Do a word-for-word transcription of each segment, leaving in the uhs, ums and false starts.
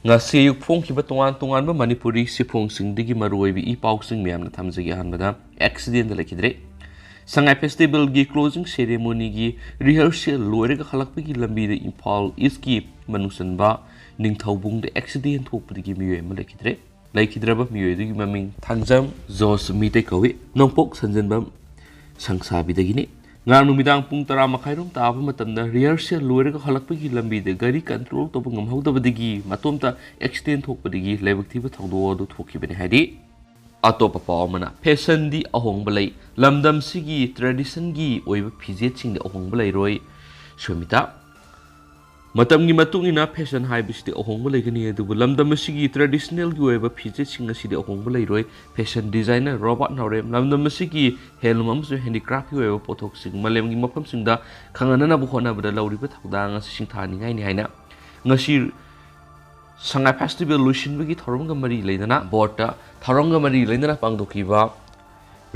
ꯉꯁꯤ ꯑꯌꯨꯛ ꯐꯣꯡꯈꯤꯕ ꯇꯣꯉꯥꯟ ꯇꯣꯉꯥꯟꯕ ꯃꯅꯤꯄꯨꯔꯤ ꯁꯤꯐꯣꯡꯁꯤꯡꯗꯒꯤ ꯃꯔꯨꯑꯣꯏꯕ ꯏ ꯄꯥꯎꯁꯤꯡ ꯃꯌꯥꯝꯅ ꯊꯝꯖꯒꯦ꯫ ꯑꯍꯥꯟꯕꯗ, ꯑꯦꯛꯁꯤꯗꯦꯟꯗ ꯂꯩꯈꯤꯗ꯭ꯔꯦ꯫ ꯁꯉꯥꯏ ꯐꯦꯁꯇꯤꯚꯦꯜꯒꯤ ꯀ꯭ꯂꯣꯖꯤꯡ ꯁꯦꯔꯦꯃꯣꯅꯤꯒꯤ ꯔꯤꯍꯔꯁꯦꯜ ꯂꯣꯏꯔꯒ ꯍꯜꯂꯛꯄꯒꯤ ꯂꯝꯕꯤꯗ ꯏꯝꯐꯥꯜ ꯏꯁꯀꯤ ꯃꯅꯨꯡ ꯆꯟꯕ ꯅꯤꯡꯊꯧꯕꯨꯡꯗ ꯑꯦꯛꯁꯤꯗꯦꯟ ꯊꯣꯛꯄꯗꯒꯤ ꯃꯤꯑꯣꯏ ꯑꯃ ꯂꯩꯈꯤꯗ꯭ꯔꯦ꯫ ꯂꯩꯈꯤꯗ꯭ꯔꯕ ꯃꯤꯑꯣꯏ ꯑꯗꯨꯒꯤ ꯃꯃꯤꯡ ꯊꯥꯡꯖꯝ ꯖꯣꯁ ꯃꯤꯇꯩ ꯀꯧꯏ꯫ ꯅꯣꯡꯄꯣꯛ ꯁꯟꯖꯟꯕꯝ ꯁꯪꯁꯥꯕꯤꯗꯒꯤꯅꯤ꯫ ꯉꯔꯥꯡ ꯅꯨꯃꯤꯗꯥꯡ ꯄꯨꯡ ꯇꯔꯥ ꯃꯈꯥꯏꯔꯣꯝ ꯇꯥꯕ ꯃꯇꯝꯗ ꯔꯤꯍꯔꯁꯦꯜ ꯂꯣꯏꯔꯒ ꯍꯜꯂꯛꯄꯒꯤ ꯂꯝꯕꯤꯗ ꯒꯥꯔꯤ ꯀꯟꯇ꯭ꯔꯣꯜ ꯇꯧꯕ ꯉꯝꯍꯧꯗꯕꯗꯒꯤ ꯃꯇꯣꯝꯇ ꯑꯦꯛꯁꯤꯗꯦꯟ ꯊꯣꯛꯄꯗꯒꯤ ꯂꯥꯏꯕꯛ ꯊꯤꯕ ꯊꯧꯗꯣꯛ ꯑꯗꯨ ꯊꯣꯛꯈꯤꯕꯅꯤ ꯍꯥꯏꯔꯤ꯫ ꯑꯇꯣꯞꯄ ꯄꯥꯎ ꯑꯃꯅ, ꯐꯦꯁꯟꯗꯤ ꯑꯍꯣꯡꯕ ꯂꯩ꯫ ꯂꯝꯗꯝꯁꯤꯒꯤ ꯇ꯭ꯔꯦꯗꯤꯁꯟꯒꯤ ꯑꯣꯏꯕ ꯐꯤꯖꯦꯠꯁꯤꯡꯗ ꯑꯍꯣꯡꯕ ꯂꯩꯔꯣꯏ꯫ ꯁꯨꯃꯤꯇꯥ, ꯃꯇꯝꯒꯤ ꯃꯇꯨꯡ ꯏꯟꯅ ꯐꯦꯁꯟ ꯍꯥꯏꯕꯁꯤꯗꯤ ꯑꯍꯣꯡꯕ ꯂꯩꯒꯅꯤ, ꯑꯗꯨꯕꯨ ꯂꯝꯗꯝ ꯑꯁꯤꯒꯤ ꯇ꯭ꯔꯦꯗꯤꯁꯅꯦꯜꯒꯤ ꯑꯣꯏꯕ ꯐꯤꯖꯦꯠꯁꯤꯡ ꯑꯁꯤꯗꯤ ꯑꯍꯣꯡꯕ ꯂꯩꯔꯣꯏ꯫ ꯐꯦꯁꯟ ꯗꯤꯖꯥꯏꯅꯔ ꯔꯣꯕꯥꯔꯠ ꯅꯥꯎꯔꯦꯝ ꯂꯝꯗꯝ ꯑꯁꯤꯒꯤ ꯍꯦꯟꯂꯨꯝ ꯑꯃꯁꯨꯡ ꯍꯦꯟꯗꯤꯀ꯭ꯔꯥꯐꯀꯤ ꯑꯣꯏꯕ ꯄꯣꯠꯊꯣꯛꯁꯤꯡ ꯃꯥꯂꯦꯝꯒꯤ ꯃꯐꯝꯁꯤꯡꯗ ꯈꯪꯍꯟꯅꯅꯕ ꯍꯣꯠꯅꯕꯗ ꯂꯧꯔꯤꯕ ꯊꯧꯗꯥꯡ ꯑꯁꯤ ꯁꯤꯡꯊꯥꯅꯤꯡꯉꯥꯏꯅꯤ ꯍꯥꯏꯅ ꯉꯁꯤ ꯁꯉꯥꯏ ꯐꯦꯁꯇꯤꯚꯦꯜ ꯂꯣꯏꯁꯤꯟꯕꯒꯤ ꯊꯧꯔꯝꯒ ꯃꯔꯤ ꯂꯩꯅꯅ, ꯕꯣꯔꯗꯇ ꯊꯧꯔꯝꯒ ꯃꯔꯤ ꯂꯩꯅꯅ ꯄꯥꯡꯊꯣꯛꯈꯤꯕ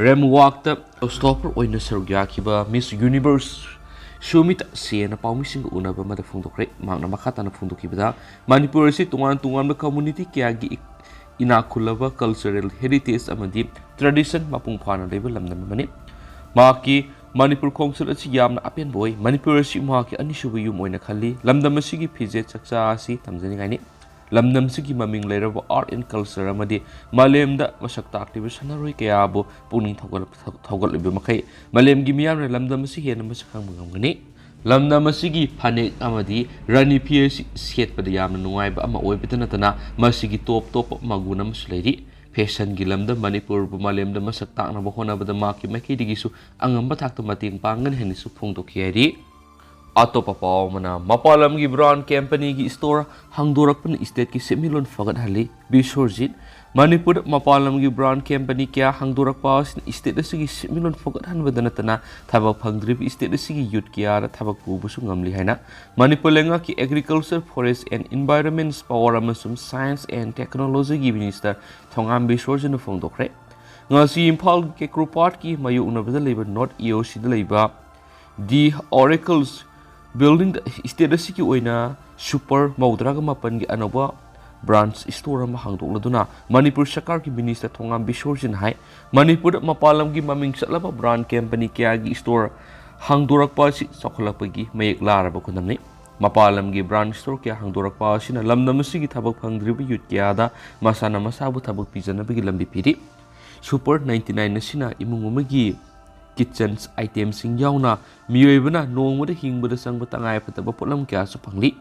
ꯔꯦꯝ ꯋꯥꯛꯇ ꯁꯣꯁꯇꯣꯄꯔ ꯑꯣꯏꯅ ꯁꯔꯨꯛ ꯌꯥꯈꯤꯕ ꯃꯤꯁ ꯌꯨꯅꯤꯚꯔꯁ ꯁꯨꯃꯤꯇꯥ ꯁꯦꯟꯅ ꯄꯥꯎꯃꯤꯁꯤꯡꯒ ꯎꯅꯕ ꯑꯃꯗ ꯐꯣꯡꯗꯣꯛꯈ꯭ꯔꯦ꯫ ꯃꯍꯥꯛꯅ ꯃꯈꯥ ꯇꯥꯅ ꯐꯣꯡꯗꯣꯛꯈꯤꯕꯗ, ꯃꯅꯤꯄꯨꯔ ꯑꯁꯤ ꯇꯣꯉꯥꯟ ꯇꯣꯉꯥꯟꯕ ꯀꯝꯃꯨꯅꯤꯇꯤ ꯀꯌꯥꯒꯤ ꯏ-, ꯏꯅꯥꯛ ꯈꯨꯜꯂꯕ ꯀꯜꯆꯔꯦꯜ ꯍꯦꯔꯤꯇꯦꯖ ꯑꯃꯗꯤ ꯇ꯭ꯔꯦꯗꯤꯁꯟ ꯃꯄꯨꯡ ꯐꯥꯅ ꯂꯩꯕ ꯂꯝꯗꯝ ꯑꯃꯅꯤ꯫ ꯃꯍꯥꯛꯀꯤ ꯃꯅꯤꯄꯨꯔ ꯈꯣꯡꯆꯠ ꯑꯁꯤ ꯌꯥꯝꯅ ꯑꯄꯦꯟꯕ ꯑꯣꯏ꯫ ꯃꯅꯤꯄꯨꯔ ꯑꯁꯤ ꯃꯍꯥꯛꯀꯤ ꯑꯅꯤꯁꯨꯕ ꯌꯨꯝ ꯑꯣꯏꯅ ꯈꯜꯂꯤ꯫ ꯂꯝꯗꯝ ꯑꯁꯤꯒꯤ ꯐꯤꯖꯦꯠ ꯆꯥꯛꯆꯥ ꯑꯁꯤ ꯇꯝꯖꯅꯤꯡꯉꯥꯏꯅꯤ꯫ ꯂꯝꯗꯝꯁꯤꯒꯤ ꯃꯃꯤꯡ ꯂꯩꯔꯕ ꯑꯥꯔꯠ ꯑꯦꯟ ꯀꯜꯆꯔ ꯑꯃꯗꯤ ꯃꯥꯂꯦꯝꯗ ꯃꯁꯛ ꯇꯥꯛꯂꯤꯕ ꯁꯥꯟꯅꯔꯣꯏ ꯀꯌꯥꯕꯨ ꯄꯨꯛꯅꯤꯡ ꯊꯧꯒꯠ-, ꯊꯧꯒꯠꯂꯤꯕ ꯃꯈꯩ ꯃꯥꯂꯦꯝꯒꯤ ꯃꯤꯌꯥꯝꯅ ꯂꯝꯗꯝ ꯑꯁꯤ ꯍꯦꯟꯅ ꯃꯁꯛ ꯈꯪꯕ ꯉꯝꯒꯅꯤ꯫ ꯂꯝꯗꯝ ꯑꯁꯤꯒꯤ ꯐꯅꯦꯛ ꯑꯃꯗꯤ ꯔꯥꯅꯤ ꯐꯤ ꯑꯁꯤ ꯁꯦꯠꯄꯗ ꯌꯥꯝꯅ ꯅꯨꯡꯉꯥꯏꯕ ꯑꯃ ꯑꯣꯏꯕꯇ ꯅꯠꯇꯅ ꯃꯁꯤꯒꯤ ꯇꯣꯞ ꯇꯣꯞꯄ ꯃꯒꯨꯟ ꯑꯃꯁꯨ ꯂꯩꯔꯤ꯫ ꯐꯦꯁꯟꯒꯤ ꯂꯝꯗ ꯃꯅꯤꯄꯨꯔꯕꯨ ꯃꯥꯂꯦꯝꯗ ꯃꯁꯛ ꯇꯥꯛꯅꯕ ꯍꯣꯠꯅꯕꯗ ꯃꯍꯥꯛꯀꯤ ꯃꯥꯏꯀꯩꯗꯒꯤꯁꯨ ꯑꯉꯝꯕ ꯊꯥꯛꯇ ꯃꯇꯦꯡ ꯄꯥꯡꯒꯅꯤ ꯍꯥꯏꯅꯁꯨ ꯐꯣꯡꯗꯣꯛꯈꯤ ꯍꯥꯏꯔꯤ꯫ ꯑꯇꯣꯞꯄ ꯄꯥꯎ ꯑꯃꯅ, ꯃꯄꯥꯟ ꯂꯝꯒꯤ ꯕ꯭ꯔꯥꯟ ꯀꯝꯄꯅꯤꯒꯤ ꯁ꯭ꯇꯣꯔ ꯍꯥꯡꯗꯣꯔꯛꯄꯅ ꯁ꯭ꯇꯦꯠꯀꯤ ꯁꯦꯟꯃꯤꯠꯂꯣꯟ ꯐꯒꯠꯍꯜꯂꯤ꯫ ꯕꯤꯁ꯭ꯋꯔꯖꯤꯠ, ꯃꯅꯤꯄꯨꯔꯗ ꯃꯄꯥꯟ ꯂꯝꯒꯤ ꯕ꯭ꯔꯥꯟ ꯀꯝꯄꯅꯤ ꯀꯌꯥ ꯍꯥꯡꯗꯣꯔꯛꯄ ꯑꯁꯤꯅ ꯁ꯭ꯇꯦꯠ ꯑꯁꯤꯒꯤ ꯁꯦꯟꯃꯤꯠꯂꯣꯟ ꯐꯒꯠꯍꯟꯕꯗ ꯅꯠꯇꯅ ꯊꯕꯛ ꯐꯪꯗ꯭ꯔꯤꯕ ꯁ꯭ꯇꯦꯠ ꯑꯁꯤꯒꯤ ꯌꯨꯠ ꯀꯌꯥꯗ ꯊꯕꯛ ꯄꯨꯕꯁꯨ ꯉꯝꯂꯤ ꯍꯥꯏꯅ ꯃꯅꯤꯄꯨꯔ ꯂꯩꯉꯥꯛꯀꯤ Agriculture, Forest and Environment, Power ꯑꯃꯁꯨꯡ Science and Technologyꯒꯤ ꯃꯤꯅꯤꯁꯇꯔ ꯊꯣꯉꯥꯝ ꯕꯤꯁ꯭ꯋꯔꯖꯤꯠꯅ ꯐꯣꯡꯗꯣꯛꯈ꯭ꯔꯦ꯫ ꯉꯁꯤ ꯏꯝꯐꯥꯜꯒꯤ ꯀꯦꯀ꯭ꯔꯣꯄꯥꯠꯀꯤ ꯃꯥꯌꯣꯛꯅꯕꯗ ꯂꯩꯕ ꯅꯣꯔꯠ ꯏ ꯑꯣ ꯁꯤꯗ ꯂꯩꯕ ꯗꯤ ꯑꯣꯔꯦꯀꯜꯁ ꯕꯤꯜꯗꯤꯡꯗ ꯁ꯭ꯇꯦꯠ ꯑꯁꯤꯒꯤ ꯑꯣꯏꯅ ꯁꯨꯄꯔ ꯃꯧꯗ꯭ꯔꯥꯒ ꯃꯥꯄꯟꯒꯤ ꯑꯅꯧꯕ branch store ꯑꯃ ꯍꯥꯡꯗꯣꯛꯂꯗꯨꯅ ꯃꯅꯤꯄꯨꯔ ꯁꯔꯀꯥꯔꯒꯤ minister ꯊꯣꯉꯥꯝ ꯕꯤꯁꯣꯔꯖꯤꯅ ꯍꯥꯏ, ꯃꯅꯤꯄꯨꯔꯗ ꯃꯄꯥꯟ ꯂꯝꯒꯤ ꯃꯃꯤꯡ ꯆꯠꯂꯕ brand company ꯀꯌꯥꯒꯤ store ꯍꯥꯡꯗꯣꯔꯛꯄ ꯑꯁꯤ ꯆꯥꯎꯈꯠꯂꯛꯄꯒꯤ ꯃꯌꯦꯛ ꯂꯥꯔꯕ ꯈꯨꯗꯝꯅꯤ꯫ ꯃꯄꯥꯟ ꯂꯝꯒꯤ brand store ꯀꯌꯥ ꯍꯥꯡꯗꯣꯔꯛꯄ ꯑꯁꯤꯅ ꯂꯝꯗꯝ ꯑꯁꯤꯒꯤ ꯊꯕꯛ ꯐꯪꯗ꯭ꯔꯤꯕ youth ꯀꯌꯥꯗ ꯃꯁꯥꯅ ꯃꯁꯥꯕꯨ ꯊꯕꯛ ꯄꯤꯖꯅꯕꯒꯤ ꯂꯝꯕꯤ ꯄꯤꯔꯤ꯫ Super ninety nine ꯑꯁꯤꯅ ꯏꯃꯨꯡ ꯑꯃꯒꯤ kitchen itemꯁꯤꯡ ꯌꯥꯎꯅ ꯃꯤꯑꯣꯏꯕꯅ ꯅꯣꯡꯃꯗ ꯍꯤꯡꯕꯗ ꯆꯪꯕ ꯇꯉꯥꯏꯐꯗꯕ ꯄꯣꯠꯂꯝ ꯀꯌꯥꯁꯨ ꯐꯪꯂꯤ꯫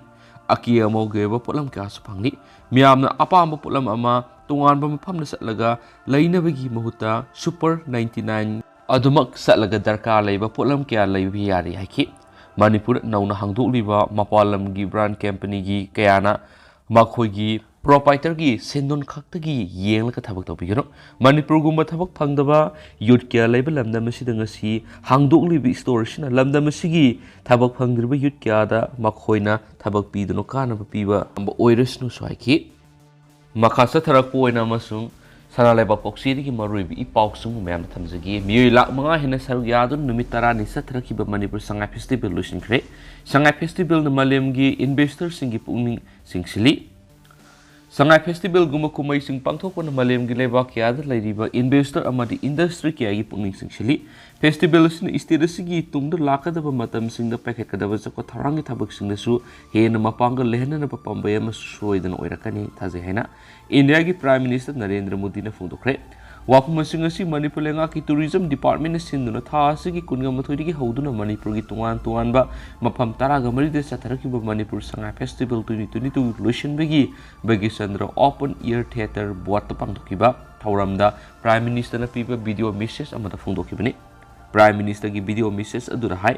ꯑꯀꯦ ꯑꯃꯧꯒꯤ ꯑꯣꯏꯕ ꯄꯣꯠꯂꯝ ꯀꯌꯥꯁꯨ ꯐꯪꯂꯤ꯫ ꯃꯤꯌꯥꯝꯅ ꯑꯄꯥꯝꯕ ꯄꯣꯠꯂꯝ ꯑꯃ ꯇꯣꯉꯥꯟꯕ ꯃꯐꯝꯗ ꯆꯠꯂꯒ ꯂꯩꯅꯕꯒꯤ ꯃꯍꯨꯠꯇ Super ninety nine ꯑꯗꯨꯃꯛ ꯆꯠꯂꯒ ꯗꯔꯀꯥꯔ ꯂꯩꯕ ꯄꯣꯠꯂꯝ ꯀꯌꯥ ꯂꯩꯕ ꯌꯥꯔꯤ ꯍꯥꯏꯈꯤ꯫ ꯃꯅꯤꯄꯨꯔꯗ ꯅꯧꯅ ꯍꯥꯡꯗꯣꯛꯂꯤꯕ ꯃꯄꯥꯟ ꯂꯝꯒꯤ brand companyꯒꯤ ꯀꯌꯥꯅ ꯃꯈꯣꯏꯒꯤ proprietorꯒꯤ ꯁꯦꯟꯗꯣꯟ ꯈꯛꯇꯒꯤ ꯌꯦꯡꯂꯒ ꯊꯕꯛ ꯇꯧꯕꯤꯒꯅꯨ꯫ ꯃꯅꯤꯄꯨꯔꯒꯨꯝꯕ ꯊꯕꯛ ꯐꯪꯗꯕ youth ꯀꯌꯥ ꯂꯩꯕ ꯂꯝꯗꯝ ꯑꯁꯤꯗ ꯉꯁꯤ ꯍꯥꯡꯗꯣꯛꯂꯤꯕ store ꯑꯁꯤꯅ ꯂꯝꯗꯝ ꯑꯁꯤꯒꯤ ꯊꯕꯛ ꯐꯪꯗ꯭ꯔꯤꯕ youth ꯀꯌꯥꯗ ꯃꯈꯣꯏꯅ ꯊꯕꯛ ꯄꯤꯗꯨꯅ ꯀꯥꯟꯅꯕ ꯄꯤꯕ ꯑꯣꯏꯔꯁꯅꯨꯁꯨ ꯍꯥꯏꯈꯤ꯫ ꯃꯈꯥ ꯆꯠꯊꯔꯛꯄ ꯑꯣꯏꯅ ꯑꯃꯁꯨꯡ ꯁꯅꯥ ꯂꯩꯕꯥꯛ ꯄꯥꯎꯆꯦꯗꯒꯤ ꯃꯔꯨꯑꯣꯏꯕ ꯏ ꯄꯥꯎꯁꯤꯡ ꯃꯌꯥꯝꯗ ꯊꯝꯖꯒꯦ꯫ ꯃꯤꯑꯣꯏ ꯂꯥꯈ ꯃꯉꯥ ꯍꯦꯟꯅ ꯁꯔꯨꯛ ꯌꯥꯗꯨꯅ ꯅꯨꯃꯤꯠ ꯇꯔꯥꯅꯤ ꯆꯠꯊꯔꯛꯈꯤꯕ ꯃꯅꯤꯄꯨꯔ ꯁꯉꯥꯏ festival ꯂꯣꯏꯁꯤꯟꯈ꯭ꯔꯦ꯫ ꯁꯉꯥꯏ festivalꯅ ꯃꯥꯂꯦꯝꯒꯤ investorꯁꯤꯡꯒꯤ ꯄꯨꯛꯅꯤꯡ ꯆꯤꯡꯁꯤꯜꯂꯤ꯫ ꯁꯉꯥꯏ festivalꯒꯨꯝꯕ ꯀꯨꯝꯍꯩꯁꯤꯡ ꯄꯥꯡꯊꯣꯛꯄꯅ ꯃꯥꯂꯦꯝꯒꯤ ꯂꯩꯕꯥꯛ ꯀꯌꯥꯗ ꯂꯩꯔꯤꯕ investor ꯑꯃꯗꯤ industry ꯀꯌꯥꯒꯤ ꯄꯨꯛꯅꯤꯡ ꯆꯤꯡꯁꯤꯜꯂꯤ꯫ Festival ꯑꯁꯤꯅ state ꯑꯁꯤꯒꯤ ꯇꯨꯡꯗ ꯂꯥꯛꯀꯗꯕ ꯃꯇꯝꯁꯤꯡꯗ ꯄꯥꯏꯈꯠꯀꯗꯕ ꯆꯥꯎꯈꯠ ꯊꯧꯔꯥꯡꯒꯤ ꯊꯕꯛꯁꯤꯡꯗꯁꯨ ꯍꯦꯟꯅ ꯃꯄꯥꯡꯒꯜ ꯂꯩꯍꯟꯅꯅꯕ ꯄꯥꯝꯕꯩ ꯑꯃꯁꯨ ꯁꯣꯏꯗꯅ ꯑꯣꯏꯔꯛꯀꯅꯤ ꯊꯥꯖꯩ ꯍꯥꯏꯅ ꯏꯟꯗꯤꯌꯥꯒꯤ Prime Minister ꯅꯔꯦꯟꯗ꯭ꯔ ꯃꯣꯗꯤꯅ ꯐꯣꯡꯗꯣꯛꯈ꯭ꯔꯦ꯫ ꯋꯥꯐꯝ ꯑꯁꯤꯡ ꯑꯁꯤ ꯃꯅꯤꯄꯨꯔ ꯂꯩꯉꯥꯛꯀꯤ tourism departmentꯅ ꯁꯤꯟꯗꯨꯅ ꯊꯥ ꯑꯁꯤꯒꯤ ꯀꯨꯟꯒ ꯃꯥꯊꯣꯏꯗꯒꯤ ꯍꯧꯗꯨꯅ ꯃꯅꯤꯄꯨꯔꯒꯤ ꯇꯣꯉꯥꯟ ꯇꯣꯉꯥꯟꯕ ꯃꯐꯝ ꯇꯔꯥꯒ ꯃꯔꯤꯗ ꯆꯠꯊꯔꯛꯈꯤꯕ Manipur Sangai festival twenty twenty two ꯂꯣꯏꯁꯤꯟꯕꯒꯤ Bhagyachandra open air theatre boatꯇ ꯄꯥꯡꯊꯣꯛꯈꯤꯕ ꯊꯧꯔꯝꯗ Prime Ministerꯅ ꯄꯤꯕ video message ꯑꯃꯗ ꯐꯣꯡꯗꯣꯛꯈꯤꯕꯅꯤ꯫ Prime Ministerꯒꯤ video message ꯑꯗꯨꯗ ꯍꯥꯏ,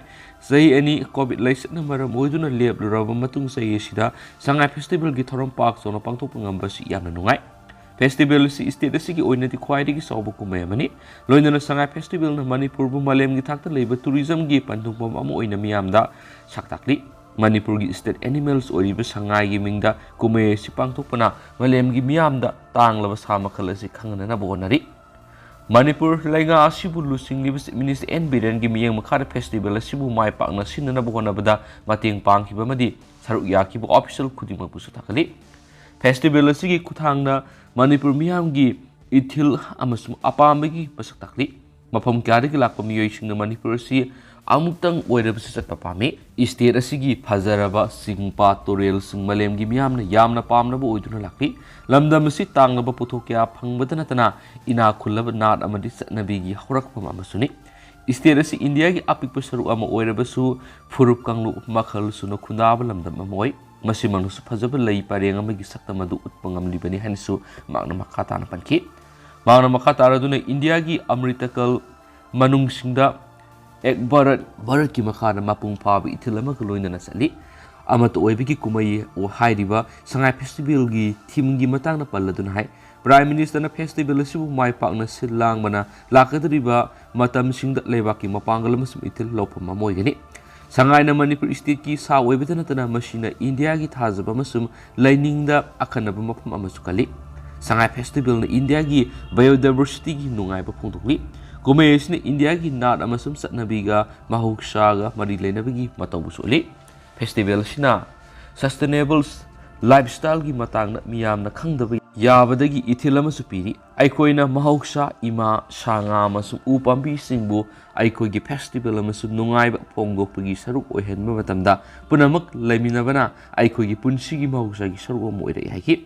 ꯆꯍꯤ ꯑꯅꯤ COVID ꯂꯥꯏꯆꯠꯅ ꯃꯔꯝ ꯑꯣꯏꯗꯨꯅ ꯂꯦꯞꯂꯨꯔꯕ ꯃꯇꯨꯡ ꯆꯍꯤ ꯑꯁꯤꯗ ꯁꯉꯥꯏ festivalꯒꯤ ꯊꯧꯔꯝ ꯄꯥꯛ ꯆꯥꯎꯅ ꯄꯥꯡꯊꯣꯛꯄ ꯉꯝꯕꯁꯤ ꯌꯥꯝꯅ ꯅꯨꯡꯉꯥꯏ꯫ Festival ꯑꯁꯤ state ꯑꯁꯤꯒꯤ ꯑꯣꯏꯅꯗꯤ ꯈ꯭ꯋꯥꯏꯗꯒꯤ ꯆꯥꯎꯕ ꯀꯨꯝꯍꯩ ꯑꯃꯅꯤ꯫ ꯂꯣꯏꯅꯅ ꯁꯉꯥꯏ festivalꯅ ꯃꯅꯤꯄꯨꯔꯕꯨ ꯃꯥꯂꯦꯝꯒꯤ ꯊꯥꯛꯇ ꯂꯩꯕ tourismꯒꯤ ꯄꯟꯊꯨꯡꯐꯝ ꯑꯃ ꯑꯣꯏꯅ ꯃꯤꯌꯥꯝꯗ ꯁꯛ ꯇꯥꯛꯂꯤ꯫ ꯃꯅꯤꯄꯨꯔꯒꯤ state animals ꯑꯣꯏꯔꯤꯕ ꯁꯉꯥꯏꯒꯤ ꯃꯤꯡꯗ ꯀꯨꯝꯍꯩ ꯑꯁꯤ ꯄꯥꯡꯊꯣꯛꯄꯅ ꯃꯥꯂꯦꯝꯒꯤ ꯃꯤꯌꯥꯝꯗ ꯇꯥꯡꯂꯕ ꯁꯥ ꯃꯈꯜ ꯑꯁꯤ ꯈꯪꯍꯟꯅꯅꯕ ꯍꯣꯠꯅꯔꯤ꯫ ꯃꯅꯤꯄꯨꯔ ꯂꯩꯉꯥꯛ ꯑꯁꯤꯕꯨ ꯂꯨꯆꯤꯡꯂꯤꯕ Chief Minister ꯑꯦꯟ ꯕꯤꯔꯦꯟꯒꯤ ꯃꯤꯠꯌꯦꯡ ꯃꯈꯥꯗ festival ꯑꯁꯤꯕꯨ ꯃꯥꯏ ꯄꯥꯛꯅ ꯁꯤꯟꯅꯅꯕ ꯍꯣꯠꯅꯕꯗ ꯃꯇꯦꯡ ꯄꯥꯡꯈꯤꯕ ꯑꯃꯗꯤ ꯁꯔꯨꯛ ꯌꯥꯈꯤꯕ official ꯈꯨꯗꯤꯡꯃꯛꯄꯨꯁꯨ ꯊꯥꯒꯠꯂꯤ꯫ ꯐꯦꯁꯇꯤꯚꯦꯜ ꯑꯁꯤꯒꯤ ꯈꯨꯠꯊꯥꯡꯗ ꯃꯅꯤꯄꯨꯔ ꯃꯤꯌꯥꯝꯒꯤ ꯏꯊꯤꯜ ꯑꯃꯁꯨꯡ ꯑꯄꯥꯝꯕꯒꯤ ꯃꯁꯛ ꯇꯥꯛꯂꯤ꯫ ꯃꯐꯝ ꯀꯌꯥꯗꯒꯤ ꯂꯥꯛꯄ ꯃꯤꯑꯣꯏꯁꯤꯡꯅ ꯃꯅꯤꯄꯨꯔ ꯑꯁꯤ ꯑꯃꯨꯛꯇꯪ ꯑꯣꯏꯔꯕꯁꯨ ꯆꯠꯄ ꯄꯥꯝꯃꯤ꯫ ꯏꯁꯇꯦꯠ ꯑꯁꯤꯒꯤ ꯐꯖꯔꯕ ꯆꯤꯡ, ꯄꯥꯠ, ꯇꯨꯔꯦꯜꯁꯤꯡ ꯃꯥꯂꯦꯝꯒꯤ ꯃꯤꯌꯥꯝꯅ ꯌꯥꯝꯅ ꯄꯥꯝꯅꯕ ꯑꯣꯏꯗꯨꯅ ꯂꯥꯛꯂꯤ꯫ ꯂꯝꯗꯝ ꯑꯁꯤ ꯇꯥꯡꯂꯕ ꯄꯣꯠꯊꯣꯛ ꯀꯌꯥ ꯐꯪꯕꯗ ꯅꯠꯇꯅ ꯏꯅꯥꯛ ꯈꯨꯜꯂꯕ ꯅꯥꯠ ꯑꯃꯗꯤ ꯆꯠꯅꯕꯤꯒꯤ ꯍꯧꯔꯛꯐꯝ ꯑꯃꯁꯨꯅꯤ꯫ ꯏꯁꯇꯦꯠ ꯑꯁꯤ ꯏꯟꯗꯤꯌꯥꯒꯤ ꯑꯄꯤꯛꯄ ꯁꯔꯨꯛ ꯑꯃ ꯑꯣꯏꯔꯕꯁꯨ ꯐꯨꯔꯨꯞ ꯀꯥꯡꯂꯨꯞ ꯃꯈꯜ ꯁꯨꯅ ꯈꯨꯟꯗꯥꯕ ꯂꯝꯗꯝ ꯑꯃ ꯑꯣꯏ꯫ ꯃꯁꯤꯃꯛꯅꯁꯨ ꯐꯖꯕ ꯂꯩ ꯄꯔꯦꯡ ꯑꯃꯒꯤ ꯁꯛꯇꯝ ꯑꯗꯨ ꯎꯠꯄ ꯉꯝꯂꯤꯕꯅꯤ ꯍꯥꯏꯅꯁꯨ ꯃꯍꯥꯛꯅ ꯃꯈꯥ ꯇꯥꯅ ꯄꯟꯈꯤ꯫ ꯃꯍꯥꯛꯅ ꯃꯈꯥ ꯇꯥꯔꯗꯨꯅ ꯏꯟꯗꯤꯌꯥꯒꯤ ꯑꯃ꯭ꯔꯤꯇꯀꯜ ꯃꯅꯨꯡꯁꯤꯡꯗ ꯑꯦꯛ ꯚꯥꯔꯠ, ꯚꯥꯔꯠꯀꯤ ꯃꯈꯥꯗ ꯃꯄꯨꯡ ꯐꯥꯕ ꯏꯊꯤꯜ ꯑꯃꯒ ꯂꯣꯏꯅꯅ ꯆꯠꯂꯤ꯫ ꯑꯃꯠꯇ ꯑꯣꯏꯕꯒꯤ ꯀꯨꯝꯍꯩ ꯍꯥꯏꯔꯤꯕ ꯁꯉꯥꯏ ꯐꯦꯁꯇꯤꯚꯦꯜꯒꯤ ꯊꯤꯝꯒꯤ ꯃꯇꯥꯡꯗ ꯄꯜꯂꯗꯨꯅ ꯍꯥꯏ, ꯄ꯭ꯔꯥꯏꯝ ꯃꯤꯅꯤꯁꯇꯔꯅ ꯐꯦꯁꯇꯤꯚꯦꯜ ꯑꯁꯤꯕꯨ ꯃꯥꯏ ꯄꯥꯛꯅ ꯁꯤꯜ ꯂꯥꯡꯕꯅ ꯂꯥꯛꯀꯗꯧꯔꯤꯕ ꯃꯇꯝꯁꯤꯡꯗ ꯂꯩꯕꯥꯛꯀꯤ ꯃꯄꯥꯡꯒꯜ ꯑꯃꯁꯨꯡ ꯏꯊꯤꯜ ꯂꯧꯐꯝ ꯑꯃ ꯑꯣꯏꯒꯅꯤ꯫ ꯁꯉꯥꯏꯅ ꯃꯅꯤꯄꯨꯔ ꯏꯁꯇꯦꯠꯀꯤ ꯁꯥ ꯑꯣꯏꯕꯇ ꯅꯠꯇꯅ ꯃꯁꯤꯅ ꯏꯟꯗꯤꯌꯥꯒꯤ ꯊꯥꯖꯕ ꯑꯃꯁꯨꯡ ꯂꯥꯏꯅꯤꯡꯗ ꯑꯈꯟꯅꯕ ꯃꯐꯝ ꯑꯃꯁꯨ ꯀꯜꯂꯤ꯫ ꯁꯉꯥꯏ ꯐꯦꯁꯇꯤꯚꯦꯜꯅ ꯏꯟꯗꯤꯌꯥꯒꯤ ꯕꯥꯏꯑꯣꯗꯥꯏꯚꯔꯁꯤꯇꯤꯒꯤ ꯅꯨꯡꯉꯥꯏꯕ ꯐꯣꯡꯗꯣꯛꯂꯤ꯫ ꯀꯨꯝꯍꯩ ꯑꯁꯤꯅ ꯏꯟꯗꯤꯌꯥꯒꯤ ꯅꯥꯠ ꯑꯃꯁꯨꯡ ꯆꯠꯅꯕꯤꯒ ꯃꯍꯧꯁꯥꯒ ꯃꯔꯤ ꯂꯩꯅꯕꯒꯤ ꯃꯇꯧꯕꯨꯁꯨ ꯎꯠꯂꯤ꯫ ꯐꯦꯁꯇꯤꯚꯦꯜ ꯑꯁꯤꯅ ꯁꯁꯇꯦꯅꯦꯕꯜ ꯂꯥꯏꯐꯁ꯭ꯇꯥꯏꯜꯒꯤ ꯃꯇꯥꯡꯗ ꯃꯤꯌꯥꯝꯅ ꯈꯪꯗꯕ ꯌꯥꯕꯗꯒꯤ ꯏꯊꯤꯜ ꯑꯃꯁꯨ ꯄꯤꯔꯤ꯫ ꯑꯩꯈꯣꯏꯅ ꯃꯍꯧꯁꯥ, ꯏꯃꯥ, ꯁꯥ ꯉꯥ ꯑꯃꯁꯨꯡ ꯎ ꯄꯥꯝꯕꯤꯁꯤꯡꯕꯨ ꯑꯩꯈꯣꯏꯒꯤ ꯐꯦꯁꯇꯤꯚꯦꯜ ꯑꯃꯁꯨꯡ ꯅꯨꯡꯉꯥꯏꯕ ꯐꯣꯡꯗꯣꯛꯄꯒꯤ ꯁꯔꯨꯛ ꯑꯣꯏꯍꯟꯕ ꯃꯇꯝꯗ ꯄꯨꯝꯅꯃꯛ ꯂꯩꯃꯤꯟꯅꯕꯅ ꯑꯩꯈꯣꯏꯒꯤ ꯄꯨꯟꯁꯤꯒꯤ ꯃꯍꯧꯁꯥꯒꯤ ꯁꯔꯨꯛ ꯑꯃ ꯑꯣꯏꯔꯛꯏ ꯍꯥꯏꯈꯤ꯫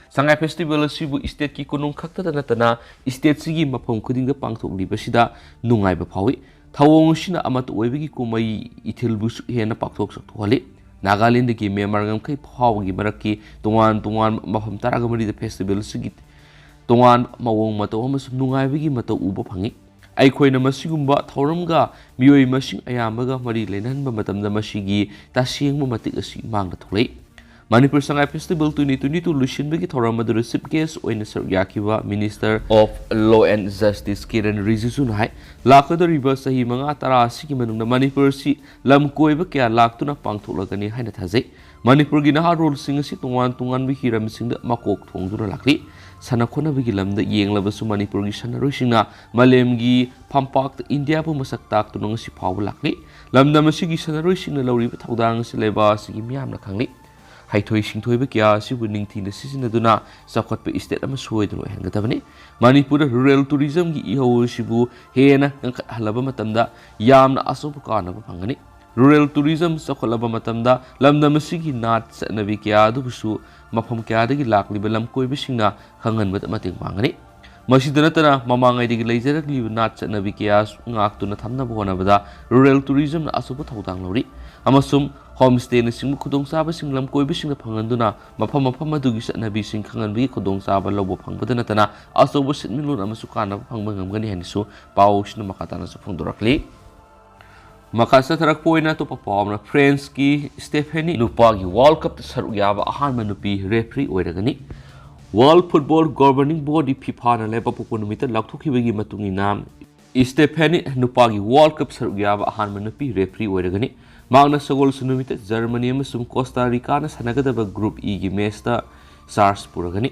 ꯁꯉꯥꯏ ꯐꯦꯁꯇꯤꯚꯦꯜ ꯑꯁꯤꯕꯨ ꯏꯁꯇꯦꯠꯀꯤ ꯀꯣꯅꯨꯡ ꯈꯛꯇꯗ ꯅꯠꯇꯅ ꯏꯁꯇꯦꯠꯁꯤꯒꯤ ꯃꯐꯝ ꯈꯨꯗꯤꯡꯗ ꯄꯥꯡꯊꯣꯛꯂꯤꯕꯁꯤꯗ ꯅꯨꯡꯉꯥꯏꯕ ꯐꯥꯎꯏ꯫ ꯊꯧꯑꯣꯡ ꯑꯁꯤꯅ ꯑꯃꯠꯇ ꯑꯣꯏꯕꯒꯤ ꯀꯨꯝꯍꯩ ꯏꯊꯤꯜꯕꯨꯁꯨ ꯍꯦꯟꯅ ꯄꯥꯛꯊꯣꯛ ꯆꯥꯎꯊꯣꯛꯍꯜꯂꯤ꯫ ꯅꯥꯒꯥꯂꯦꯟꯗꯒꯤ ꯃ꯭ꯌꯥꯟꯃꯥꯔ ꯉꯝꯈꯩ ꯐꯥꯎꯕꯒꯤ ꯃꯔꯛꯀꯤ ꯇꯣꯉꯥꯟ ꯇꯣꯉꯥꯟꯕ ꯃꯐꯝ ꯇꯔꯥꯒ ꯃꯔꯤꯗ ꯐꯦꯁꯇꯤꯚꯦꯜ ꯑꯁꯤꯒꯤ ꯇꯣꯉꯥꯟꯕ ꯃꯑꯣꯡ ꯃꯇꯧ ꯑꯃꯁꯨꯡ ꯅꯨꯡꯉꯥꯏꯕꯒꯤ ꯃꯇꯧ ꯎꯕ ꯐꯪꯏ꯫ ꯑꯩꯈꯣꯏꯅ ꯃꯁꯤꯒꯨꯝꯕ ꯊꯧꯔꯝꯒ ꯃꯤꯑꯣꯏ ꯃꯁꯤꯡ ꯑꯌꯥꯝꯕꯒ ꯃꯔꯤ ꯂꯩꯅꯍꯟꯕ ꯃꯇꯝꯗ ꯃꯁꯤꯒꯤ ꯇꯁꯦꯡꯕ ꯃꯇꯤꯛ ꯑꯁꯤ ꯃꯥꯡꯗ ꯊꯣꯛꯂꯛꯏ꯫ Manipur Sangai festival twenty twenty two ꯂꯣꯏꯁꯤꯟꯕꯒꯤ ꯊꯧꯔꯝ ꯑꯗꯨꯗ ꯆꯤꯐ ꯒꯦꯁ ꯑꯣꯏꯅ ꯁꯔꯨꯛ ꯌꯥꯈꯤꯕ minister of law and justice Kiren ꯔꯤꯖꯤꯖꯨꯅ ꯍꯥꯏ, ꯂꯥꯛꯀꯗꯧꯔꯤꯕ ꯆꯍꯤ ꯃꯉꯥ ꯇꯔꯥ ꯑꯁꯤꯒꯤ ꯃꯅꯨꯡꯗ ꯃꯅꯤꯄꯨꯔ ꯑꯁꯤ ꯂꯝ ꯀꯣꯏꯕ ꯀꯌꯥ ꯂꯥꯛꯇꯨꯅ ꯄꯥꯡꯊꯣꯛꯂꯒꯅꯤ ꯍꯥꯏꯅ ꯊꯥꯖꯩ꯫ ꯃꯅꯤꯄꯨꯔꯒꯤ ꯅꯍꯥꯔꯣꯜꯁꯤꯡ ꯑꯁꯤ ꯇꯣꯉꯥꯟ ꯇꯣꯉꯥꯟꯕ ꯍꯤꯔꯝꯁꯤꯡꯗ ꯃꯀꯣꯛ ꯊꯣꯡꯗꯨꯅ ꯂꯥꯛꯂꯤ꯫ ꯁꯥꯟꯅ ꯈꯣꯠꯅꯕꯒꯤ ꯂꯝꯗ ꯌꯦꯡꯂꯕꯁꯨ ꯃꯅꯤꯄꯨꯔꯒꯤ ꯁꯥꯟꯅꯔꯣꯏꯁꯤꯡꯅ ꯃꯥꯂꯦꯝꯒꯤ ꯐꯝꯄꯥꯛꯇ ꯏꯟꯗꯤꯌꯥꯕꯨ ꯃꯁꯛ ꯇꯥꯛꯇꯨꯅ ꯉꯁꯤ ꯐꯥꯎꯕ ꯂꯥꯛꯂꯤ꯫ ꯂꯝꯗꯝ ꯑꯁꯤꯒꯤ ꯁꯥꯟꯅꯔꯣꯏꯁꯤꯡꯅ ꯂꯧꯔꯤꯕ ꯊꯧꯗꯥꯡ ꯑꯁꯤ ꯂꯩꯕꯥꯛ ꯑꯁꯤꯒꯤ ꯃꯤꯌꯥꯝꯅ ꯈꯪꯂꯤ꯫ ꯍꯩꯊꯣꯏ ꯁꯤꯡꯊꯣꯏꯕ ꯀꯌꯥ ꯑꯁꯤꯕꯨ ꯅꯤꯡꯊꯤꯅ ꯁꯤꯖꯤꯟꯅꯗꯨꯅ ꯆꯥꯎꯈꯠꯄ state ꯑꯃ ꯁꯣꯏꯗꯅ ꯑꯣꯏꯍꯟꯒꯗꯕꯅꯤ꯫ ꯃꯅꯤꯄꯨꯔꯗ rural tourismꯒꯤ ꯏꯍꯧ ꯑꯁꯤꯕꯨ ꯍꯦꯟꯅ ꯀꯟꯈꯠꯍꯜꯂꯕ ꯃꯇꯝꯗ ꯌꯥꯝꯅ ꯑꯆꯧꯕ ꯀꯥꯟꯅꯕ ꯐꯪꯒꯅꯤ꯫ Rural tourism ꯆꯥꯎꯈꯠꯂꯕ ꯃꯇꯝꯗ ꯂꯝꯗꯝ ꯑꯁꯤꯒꯤ ꯅꯥꯠ ꯆꯠꯅꯕꯤ ꯀꯌꯥ ꯑꯗꯨꯕꯨꯁꯨ ꯃꯐꯝ ꯀꯌꯥꯗꯒꯤ ꯂꯥꯛꯂꯤꯕ ꯂꯝꯀꯣꯏꯕꯁꯤꯡꯅ ꯈꯪꯍꯟꯕꯗ ꯃꯇꯦꯡ ꯄꯥꯡꯒꯅꯤ꯫ ꯃꯁꯤꯗ ꯅꯠꯇꯅ ꯃꯃꯥꯡꯉꯩꯗꯒꯤ ꯂꯩꯖꯔꯛꯂꯤꯕ ꯅꯥꯠ ꯆꯠꯅꯕꯤ ꯀꯌꯥ ꯉꯥꯛꯇꯨꯅ ꯊꯝꯅꯕ ꯍꯣꯠꯅꯕꯗ rural tourismꯅ ꯑꯆꯧꯕ ꯊꯧꯗꯥꯡ ꯂꯧꯔꯤ, ꯑꯃꯁꯨꯡ homestayꯅꯆꯤꯡꯕ ꯈꯨꯗꯣꯡꯆꯥꯕꯁꯤꯡ ꯂꯝꯀꯣꯏꯕꯁꯤꯡꯗ ꯐꯪꯍꯟꯗꯨꯅ ꯃꯐꯝ ꯃꯐꯝ ꯑꯗꯨꯒꯤ ꯆꯠꯅꯕꯤꯁꯤꯡ ꯈꯪꯍꯟꯕꯒꯤ ꯈꯨꯗꯣꯡꯆꯥꯕ ꯂꯧꯕ ꯐꯪꯕꯗ ꯅꯠꯇꯅ ꯑꯆꯧꯕ ꯁꯦꯟꯃꯤꯠꯂꯣꯟ ꯑꯃꯁꯨ ꯀꯥꯟꯅꯕ ꯐꯪꯕ ꯉꯝꯒꯅꯤ ꯍꯥꯏꯅꯁꯨ ꯄꯥꯎꯁꯤꯅ ꯃꯈꯥ ꯇꯥꯅꯁꯨ ꯐꯣꯡꯗꯣꯔꯛꯂꯤ꯫ ꯃꯈꯥ ꯆꯠꯊꯔꯛꯄ ꯑꯣꯏꯅ ꯑꯇꯣꯞꯄ ꯄꯥꯎ ꯑꯃꯅ, Franceꯀꯤ Stephanie ꯅꯨꯄꯥꯒꯤ World Cupꯇ ꯁꯔꯨꯛ ꯌꯥꯕ ꯑꯍꯥꯟꯕ ꯅꯨꯄꯤ referee ꯑꯣꯏꯔꯒꯅꯤ꯫ World Football Governing Body FIFAꯅ ꯂꯩꯕꯥꯛꯄꯣꯛꯄ ꯅꯨꯃꯤꯠꯇ ꯂꯥꯎꯊꯣꯛꯈꯤꯕꯒꯤ ꯃꯇꯨꯡ ꯏꯟꯅ, Stephanie ꯅꯨꯄꯥꯒꯤ World Cup ꯁꯔꯨꯛ ꯌꯥꯕ ꯑꯍꯥꯟꯕ ꯅꯨꯄꯤ referee ꯑꯣꯏꯔꯒꯅꯤ꯫ ꯃꯍꯥꯛꯅ ꯁꯒꯣꯜꯁꯦꯟ ꯅꯨꯃꯤꯠꯇ Germany ꯑꯃꯁꯨꯡ Costa Ricaꯅ ꯁꯥꯟꯅꯒꯗꯕ Group Eꯒꯤ matchꯇ charge ꯄꯨꯔꯒꯅꯤ꯫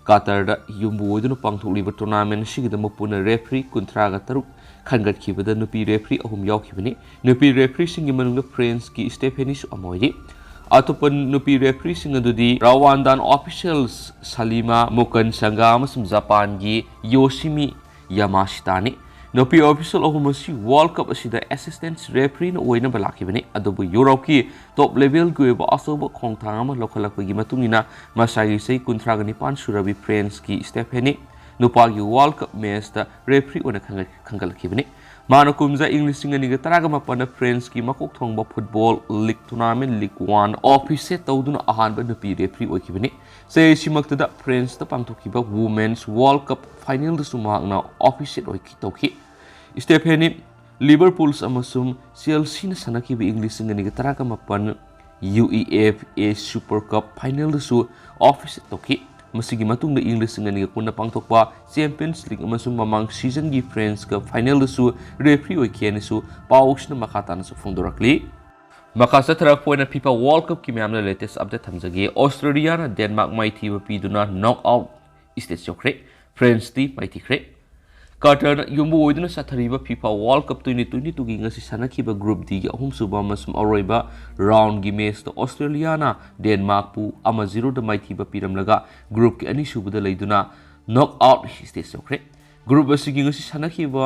ꯀꯇꯔꯗ ꯌꯨꯝꯕꯨ ꯑꯣꯏꯗꯨꯅ ꯄꯥꯡꯊꯣꯛꯂꯤꯕ tournament ꯑꯁꯤꯒꯤꯗꯃꯛ ꯄꯨꯟꯅ referee ꯀꯨꯟꯊ꯭ꯔꯥꯒ ꯇꯔꯨꯛ ꯈꯟꯒꯠꯈꯤꯕꯗ ꯅꯨꯄꯤ referee ꯑꯍꯨꯝ ꯌꯥꯎꯈꯤꯕꯅꯤ꯫ ꯅꯨꯄꯤ refereeꯁꯤꯡꯒꯤ ꯃꯅꯨꯡꯗ Franceꯀꯤ Stephanieꯁꯨ ꯑꯃ ꯑꯣꯏꯔꯤ꯫ ꯑꯇꯣꯞꯄ ꯅꯨꯄꯤ refereeꯁꯤꯡ ꯑꯗꯨꯗꯤ Rwandan officials Salima Mukansanga ꯑꯃꯁꯨꯡ ꯖꯄꯥꯟꯒꯤ Yoshimi Yamashitani꯫ ꯅꯨꯄꯤ official ꯑꯍꯨꯝ ꯑꯁꯤ World Cup ꯑꯁꯤꯗ assistant refereeꯅ ꯑꯣꯏꯅꯕ ꯂꯥꯛꯈꯤꯕꯅꯤ, ꯑꯗꯨꯕꯨ ꯌꯨꯔꯣꯞꯀꯤ top levelꯒꯤ ꯑꯣꯏꯕ ꯑꯆꯧꯕ ꯈꯣꯡꯊꯥꯡ ꯑꯃ ꯂꯧꯈꯠꯂꯛꯄꯒꯤ ꯃꯇꯨꯡ ꯏꯟꯅ ꯃꯁꯥꯒꯤ ꯆꯍꯤ ꯀꯨꯟꯊ꯭ꯔꯥꯒ ꯅꯤꯄꯥꯟ ꯁꯨꯔꯕꯤ Franceꯀꯤ Stephanie ꯅꯨꯄꯥꯒꯤ World Cup matchꯇ referee ꯑꯣꯏꯅ ꯈꯟꯒꯠ-, ꯈꯟꯒꯠꯂꯛꯈꯤꯕꯅꯤ꯫ ꯃꯍꯥꯛꯅ ꯀꯨꯝꯖꯥ ꯏꯪ ꯂꯤꯁꯤꯡ ꯑꯅꯤꯒ ꯇꯔꯥꯒ ꯃꯥꯄꯟꯗ Franceꯀꯤ ꯃꯀꯣꯛ ꯊꯣꯡꯕ football league tournament Ligue one officiate ꯇꯧꯗꯨꯅ ꯑꯍꯥꯟꯕ ꯅꯨꯄꯤ referee ꯑꯣꯏꯈꯤꯕꯅꯤ꯫ ꯆꯍꯤ ꯑꯁꯤꯃꯛꯇꯗ Franceꯇ ꯄꯥꯡꯊꯣꯛꯈꯤꯕ Women's World Cup finalꯗꯁꯨ ꯃꯍꯥꯛꯅ officiate ꯑꯣꯏꯈꯤ, ꯇꯧꯈꯤ꯫ Stephanie Liverpool ꯑꯃꯁꯨꯡ Chelseaꯅ ꯁꯥꯟꯅꯈꯤꯕ ꯏꯪ ꯂꯤꯁꯤꯡ ꯑꯅꯤꯒ ꯇꯔꯥꯒ ꯃꯥꯄꯟ UEFA Super Cup finalꯗꯁꯨ officiate ꯇꯧꯈꯤ꯫ ꯃꯁꯤꯒꯤ ꯃꯇꯨꯡꯗ ꯏꯪ ꯂꯤꯁꯤꯡ ꯑꯅꯤꯒ ꯀꯨꯟꯗ ꯄꯥꯡꯊꯣꯛꯄ Champions League ꯑꯃꯁꯨꯡ ꯃꯃꯥꯡ seasonꯒꯤ Franceꯀ finalꯗꯁꯨ referee ꯑꯣꯏꯈꯤ ꯍꯥꯏꯅꯁꯨ ꯄꯥꯎꯁꯤꯅ ꯃꯈꯥ ꯇꯥꯅꯁꯨ ꯐꯣꯡꯗꯣꯔꯛꯂꯤ꯫ ꯃꯈꯥ ꯆꯠꯊꯔꯛꯄ ꯑꯣꯏꯅ FIFA World Cupꯀꯤ ꯃꯌꯥꯝꯗ latest update ꯊꯝꯖꯒꯦ꯫ Australiaꯅ Denmark ꯃꯥꯏꯊꯤꯕ ꯄꯤꯗꯨꯅ knock out stage ꯌꯧꯈ꯭ꯔꯦ꯫ Franceꯇꯤ ꯃꯥꯏꯊꯤꯈ꯭ꯔꯦ꯫ ꯀꯇꯔꯅ ꯌꯨꯝꯕꯨ ꯑꯣꯏꯗꯨꯅ ꯆꯠꯊꯔꯤꯕ FIFA World Cup twenty twenty-twoꯒꯤ ꯉꯁꯤ ꯁꯥꯟꯅꯈꯤꯕ Group Dꯒꯤ ꯑꯍꯨꯝꯁꯨꯕ ꯑꯃꯁꯨꯡ ꯑꯔꯣꯏꯕ roundꯒꯤ matchꯇ Australiaꯅ Denmarkꯄꯨ ꯑꯃ zeroꯗ ꯃꯥꯏꯊꯤꯕ ꯄꯤꯔꯝꯂꯒ groupꯀꯤ ꯑꯅꯤꯁꯨꯕꯗ ꯂꯩꯗꯨꯅ knockout stage ꯌꯧꯈ꯭ꯔꯦ꯫ Group ꯑꯁꯤꯒꯤ ꯉꯁꯤ ꯁꯥꯟꯅꯈꯤꯕ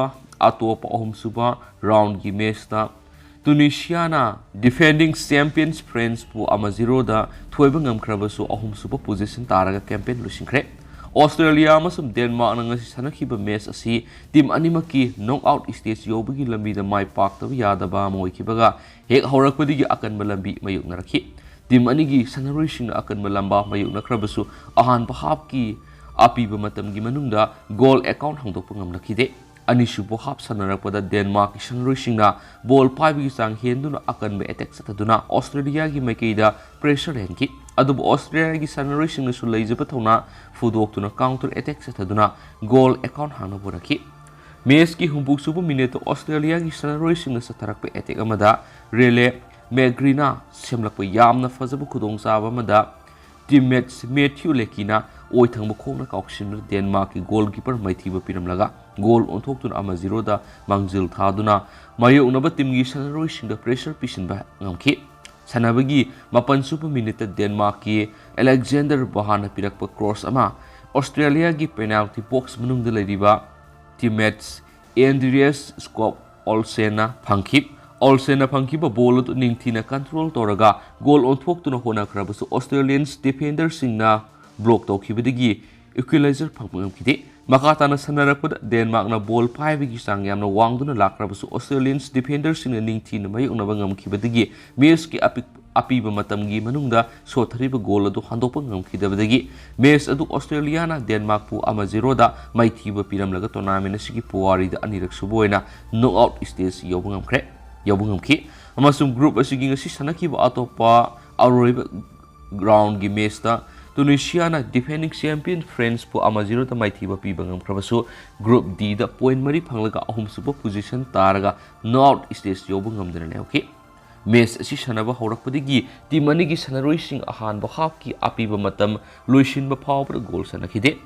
ꯑꯇꯣꯞꯄ ꯑꯍꯨꯝꯁꯨꯕ roundꯒꯤ matchꯇ Tunisiaꯅ defending champions Franceꯄꯨ ꯑꯃ zeroꯗ ꯊꯣꯏꯕ ꯉꯝꯈ꯭ꯔꯕꯁꯨ ꯑꯍꯨꯝꯁꯨꯕ position ꯇꯥꯔꯒ campaign ꯂꯣꯏꯁꯤꯟꯈ꯭ꯔꯦ꯫ Australia ꯑꯃꯁꯨꯡ Denmarkꯅ ꯉꯁꯤ ꯁꯥꯟꯅꯈꯤꯕ match ꯑꯁꯤ team ꯑꯅꯤꯃꯛꯀꯤ knockout stage ꯌꯧꯕꯒꯤ ꯂꯝꯕꯤꯗ ꯃꯥꯏ ꯄꯥꯛꯇꯕ ꯌꯥꯗꯕ ꯑꯃ ꯑꯣꯏꯈꯤꯕꯒ ꯍꯦꯛ ꯍꯧꯔꯛꯄꯗꯒꯤ ꯑꯀꯟꯕ ꯂꯝꯕꯤ ꯃꯥꯌꯣꯛꯅꯔꯛꯈꯤ꯫ Team ꯑꯅꯤꯒꯤ ꯁꯥꯟꯅꯔꯣꯏꯁꯤꯡꯅ ꯑꯀꯟꯕ ꯂꯝꯕꯥ ꯃꯥꯌꯣꯛꯅꯈ꯭ꯔꯕꯁꯨ ꯑꯍꯥꯟꯕ halfꯀꯤ ꯑꯄꯤꯕ ꯃꯇꯝꯒꯤ ꯃꯅꯨꯡꯗ goal account ꯍꯥꯡꯗꯣꯛꯄ ꯉꯝꯂꯛꯈꯤꯗꯦ꯫ ꯑꯅꯤꯁꯨꯕ half ꯁꯥꯟꯅꯔꯛꯄꯗ Denmarkꯀꯤ ꯁꯥꯟꯅꯔꯣꯏꯁꯤꯡꯅ ball ꯄꯥꯏꯕꯒꯤ ꯆꯥꯡ ꯍꯦꯟꯗꯨꯅ ꯑꯀꯟꯕ attack ꯆꯠꯊꯗꯨꯅ Australiaꯒꯤ ꯃꯥꯏꯀꯩꯗ pressure ꯂꯩꯍꯟꯈꯤ꯫ ꯑꯗꯨꯕꯨ Australiaꯒꯤ ꯁꯥꯟꯅꯔꯣꯏꯁꯤꯡꯅꯁꯨ ꯂꯩꯖꯕ ꯊꯧꯅꯥ ꯐꯨꯗꯣꯛꯇꯨꯅ counter attack ꯆꯠꯊꯗꯨꯅ goal account ꯍꯥꯡꯅꯕ ꯍꯣꯠꯅꯈꯤ꯫ Matchꯀꯤ ꯍꯨꯝꯐꯨꯁꯨꯕ minuteꯇ Australiaꯒꯤ ꯁꯥꯟꯅꯔꯣꯏꯁꯤꯡꯅ ꯆꯠꯊꯔꯛꯄ attack ꯑꯃꯗ Raleigh McGreenꯅ ꯁꯦꯝꯂꯛꯄ ꯌꯥꯝꯅ ꯐꯖꯕ ꯈꯨꯗꯣꯡꯆꯥꯕ ꯑꯃꯗ teammate Matthew Leckyꯅ ꯑꯣꯏꯊꯪꯕ ꯈꯣꯡꯅ ꯀꯥꯎꯁꯤꯟꯗꯨꯅ Denmarkꯀꯤ goalkeeper ꯃꯥꯏꯊꯤꯕ ꯄꯤꯔꯝꯂꯒ goal ꯑꯣꯟꯊꯣꯛꯇꯨꯅ ꯑꯃ zeroꯗ ꯃꯥꯡꯖꯤꯜ ꯊꯥꯗꯨꯅ ꯃꯥꯌꯣꯛꯅꯕ teamꯒꯤ ꯁꯥꯟꯅꯔꯣꯏꯁꯤꯡꯗ pressure ꯄꯤꯁꯤꯟꯕ ꯉꯝꯈꯤ꯫ ꯁꯥꯟꯅꯕꯒꯤ ꯃꯥꯄꯟꯁꯨꯕ minuteꯇ Denmarkꯀꯤ Alexander Bahanꯅ ꯄꯤꯔꯛꯄ cross ꯑꯃ Australiaꯒꯤ penalty box ꯃꯅꯨꯡꯗ ꯂꯩꯔꯤꯕ teammate Andreas Skov Olsenꯅ ꯐꯪꯈꯤ꯫ Olsenꯅ ꯐꯪꯈꯤꯕ ball ꯑꯗꯨ ꯅꯤꯡꯊꯤꯅ control ꯇꯧꯔꯒ goal ꯑꯣꯟꯊꯣꯛꯇꯨꯅ ꯍꯣꯠꯅꯈ꯭ꯔꯕꯁꯨ Australian defenderꯁꯤꯡꯅ block ꯇꯧꯈꯤꯕꯗꯒꯤ equalizer ꯐꯪꯕ ꯉꯝꯈꯤꯗꯦ꯫ ꯃꯈꯥ ꯇꯥꯅ ꯁꯥꯟꯅꯔꯛꯄꯗ Denmarkꯅ ball ꯄꯥꯏꯕꯒꯤ ꯆꯥꯡ ꯌꯥꯝꯅ ꯋꯥꯡꯗꯨꯅ ꯂꯥꯛꯈ꯭ꯔꯕꯁꯨ Australian defenderꯁꯤꯡꯅ ꯅꯤꯡꯊꯤꯅ ꯃꯥꯌꯣꯛꯅꯕ ꯉꯝꯈꯤꯕꯗꯒꯤ matchꯀꯤ ꯑꯄꯤꯛ-, ꯑꯄꯤꯕ ꯃꯇꯝꯒꯤ ꯃꯅꯨꯡꯗ ꯁꯣꯠꯊꯔꯤꯕ goal ꯑꯗꯨ ꯍꯟꯗꯣꯛꯄ ꯉꯝꯈꯤꯗꯕꯗꯒꯤ match ꯑꯗꯨ Australiaꯅ Denmarkꯄꯨ ꯑꯃ zeroꯗ ꯃꯥꯏꯊꯤꯕ ꯄꯤꯔꯝꯂꯒ tournament ꯑꯁꯤꯒꯤ ꯄꯨꯋꯥꯔꯤꯗ ꯑꯅꯤꯔꯛ ꯁꯨꯕ ꯑꯣꯏꯅ knockout stage ꯌꯧꯕ ꯉꯝꯈ꯭ꯔꯦ, ꯌꯧꯕ ꯉꯝꯈꯤ꯫ ꯑꯃꯁꯨꯡ group ꯑꯁꯤꯒꯤ ꯉꯁꯤ ꯁꯥꯟꯅꯈꯤꯕ ꯑꯇꯣꯞꯄ ꯑꯔꯣꯏꯕ roundꯒꯤ matchꯇ Tunisiaꯅ defending champion Franceꯄꯨ ꯑꯃ zeroꯗ ꯃꯥꯏꯊꯤꯕ ꯄꯤꯕ ꯉꯝꯈ꯭ꯔꯕꯁꯨ group Dꯗ point ꯃꯔꯤ ꯐꯪꯂꯒ ꯑꯍꯨꯝꯁꯨꯕ position ꯇꯥꯔꯒ knockout stage ꯌꯧꯕ ꯉꯝꯗꯅ ꯂꯩꯍꯧꯈꯤ꯫ Match ꯑꯁꯤ ꯁꯥꯟꯅꯕ ꯍꯧꯔꯛꯄꯗꯒꯤ team ꯑꯅꯤꯒꯤ ꯁꯥꯟꯅꯔꯣꯏꯁꯤꯡ ꯑꯍꯥꯟꯕ halfꯀꯤ ꯑꯄꯤꯕ ꯃꯇꯝ ꯂꯣꯏꯁꯤꯟꯕ ꯐꯥꯎꯕꯗ goal ꯆꯟꯅꯈꯤꯗꯦ꯫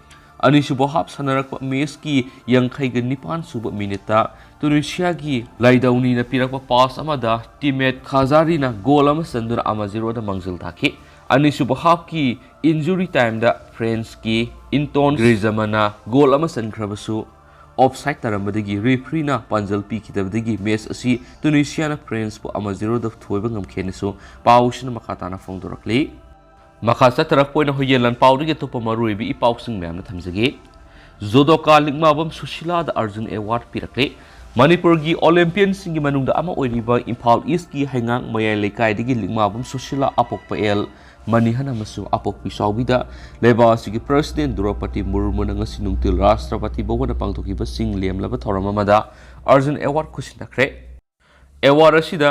ꯑꯅꯤꯁꯨꯕ ꯍꯥꯞ ꯁꯥꯟꯅꯔꯛꯄ ꯃꯦꯁꯀꯤ ꯌꯥꯡꯈꯩꯒ ꯅꯤꯄꯥꯟ ꯁꯨꯕ ꯃꯤꯅꯤꯠꯇ ꯇꯨꯅꯤꯁꯤꯌꯥꯒꯤ ꯂꯥꯏꯗꯧꯅꯤꯅ ꯄꯤꯔꯛꯄ ꯄꯥꯁ ꯑꯃꯗ ꯇꯤꯃꯦꯠ ꯈꯥꯖꯥꯔꯤꯅ ꯒꯣꯜ ꯑꯃ ꯆꯟꯗꯨꯅ ꯑꯃ ꯖꯤꯔꯣꯗ ꯃꯥꯡꯖꯤꯜ ꯊꯥꯈꯤ꯫ ꯑꯅꯤꯁꯨꯕ ꯍꯥꯞꯀꯤ ꯏꯟꯖꯨꯔꯤ ꯇꯥꯏꯝꯗ ꯐ꯭ꯔꯦꯟꯁꯀꯤ ꯏꯟꯇꯣꯟ ꯒ꯭ꯔꯤꯖꯃꯟꯅ ꯒꯣꯜ ꯑꯃ ꯆꯟꯈ꯭ꯔꯕꯁꯨ, ꯑꯣꯐꯁꯥꯏꯠ ꯇꯥꯔꯝꯕꯗꯒꯤ ꯔꯦꯐ꯭ꯔꯤꯅ ꯄꯥꯟꯖꯜ ꯄꯤꯈꯤꯗꯕꯗꯒꯤ ꯃꯦꯁ ꯑꯁꯤ ꯇꯨꯅꯤꯁꯤꯌꯥꯅ ꯐ꯭ꯔꯦꯟꯁꯄꯨ ꯑꯃ ꯖꯤꯔꯣꯗ ꯊꯣꯏꯕ ꯉꯝꯈꯤ ꯍꯥꯏꯅꯁꯨ ꯄꯥꯎꯁꯤꯅ ꯃꯈꯥ ꯇꯥꯅ ꯐꯣꯡꯗꯣꯔꯛꯂꯤ꯫ ꯃꯈꯥ ꯆꯠꯊꯔꯛꯄ ꯑꯣꯏꯅ ꯍꯣꯌꯦꯟ ꯂꯥꯟꯄꯥꯎꯗꯒꯤ ꯑꯇꯣꯞꯄ ꯃꯔꯨꯑꯣꯏꯕ ꯏ ꯄꯥꯎꯁꯤꯡ ꯃꯌꯥꯝꯅ ꯊꯝꯖꯒꯦ꯫ ꯖꯨꯗꯣꯀꯥ ꯂꯤꯛꯃꯥꯕꯝ ꯁꯨꯁꯤꯂꯥꯗ ꯑꯔꯖꯨꯟ ꯑꯦꯋꯥꯔꯗ ꯄꯤꯔꯛꯂꯦ꯫ ꯃꯅꯤꯄꯨꯔꯒꯤ ꯑꯣꯂꯦꯝꯄꯤꯌꯟꯁꯤꯡꯒꯤ ꯃꯅꯨꯡꯗ ꯑꯃ ꯑꯣꯏꯔꯤꯕ ꯏꯝꯐꯥꯜ ꯏꯁꯀꯤ ꯍꯩꯉꯥꯡ ꯃꯌꯥꯏ ꯂꯩꯀꯥꯏꯗꯒꯤ ꯂꯤꯛꯃꯥꯕꯝ ꯁꯨꯁꯤꯂꯥ, ꯑꯄꯣꯛꯄ ꯑꯦꯜ ꯃꯅꯤꯍꯟ ꯑꯃꯁꯨꯡ ꯑꯄꯣꯛꯄꯤ ꯆꯥꯎꯕꯤꯗ ꯂꯩꯕꯥꯛ ꯑꯁꯤꯒꯤ ꯄ꯭ꯔꯁꯤꯗꯦꯟ ꯗ꯭ꯔꯧꯄꯗꯤ ꯃꯨꯔꯃꯨꯅ ꯉꯁꯤ ꯅꯨꯡꯊꯤꯜ ꯔꯥꯁꯇ꯭ꯔꯄꯇꯤ ꯚꯕꯟꯗ ꯄꯥꯡꯊꯣꯛꯈꯤꯕ ꯆꯤꯡ ꯂꯦꯝꯂꯕ ꯊꯧꯔꯝ ꯑꯃꯗ ꯑꯔꯖꯨꯟ ꯑꯦꯋꯥꯔꯗ ꯈꯨꯠꯁꯤꯟꯅꯈ꯭ꯔꯦ꯫ ꯑꯦꯋꯥꯔꯗ ꯑꯁꯤꯗ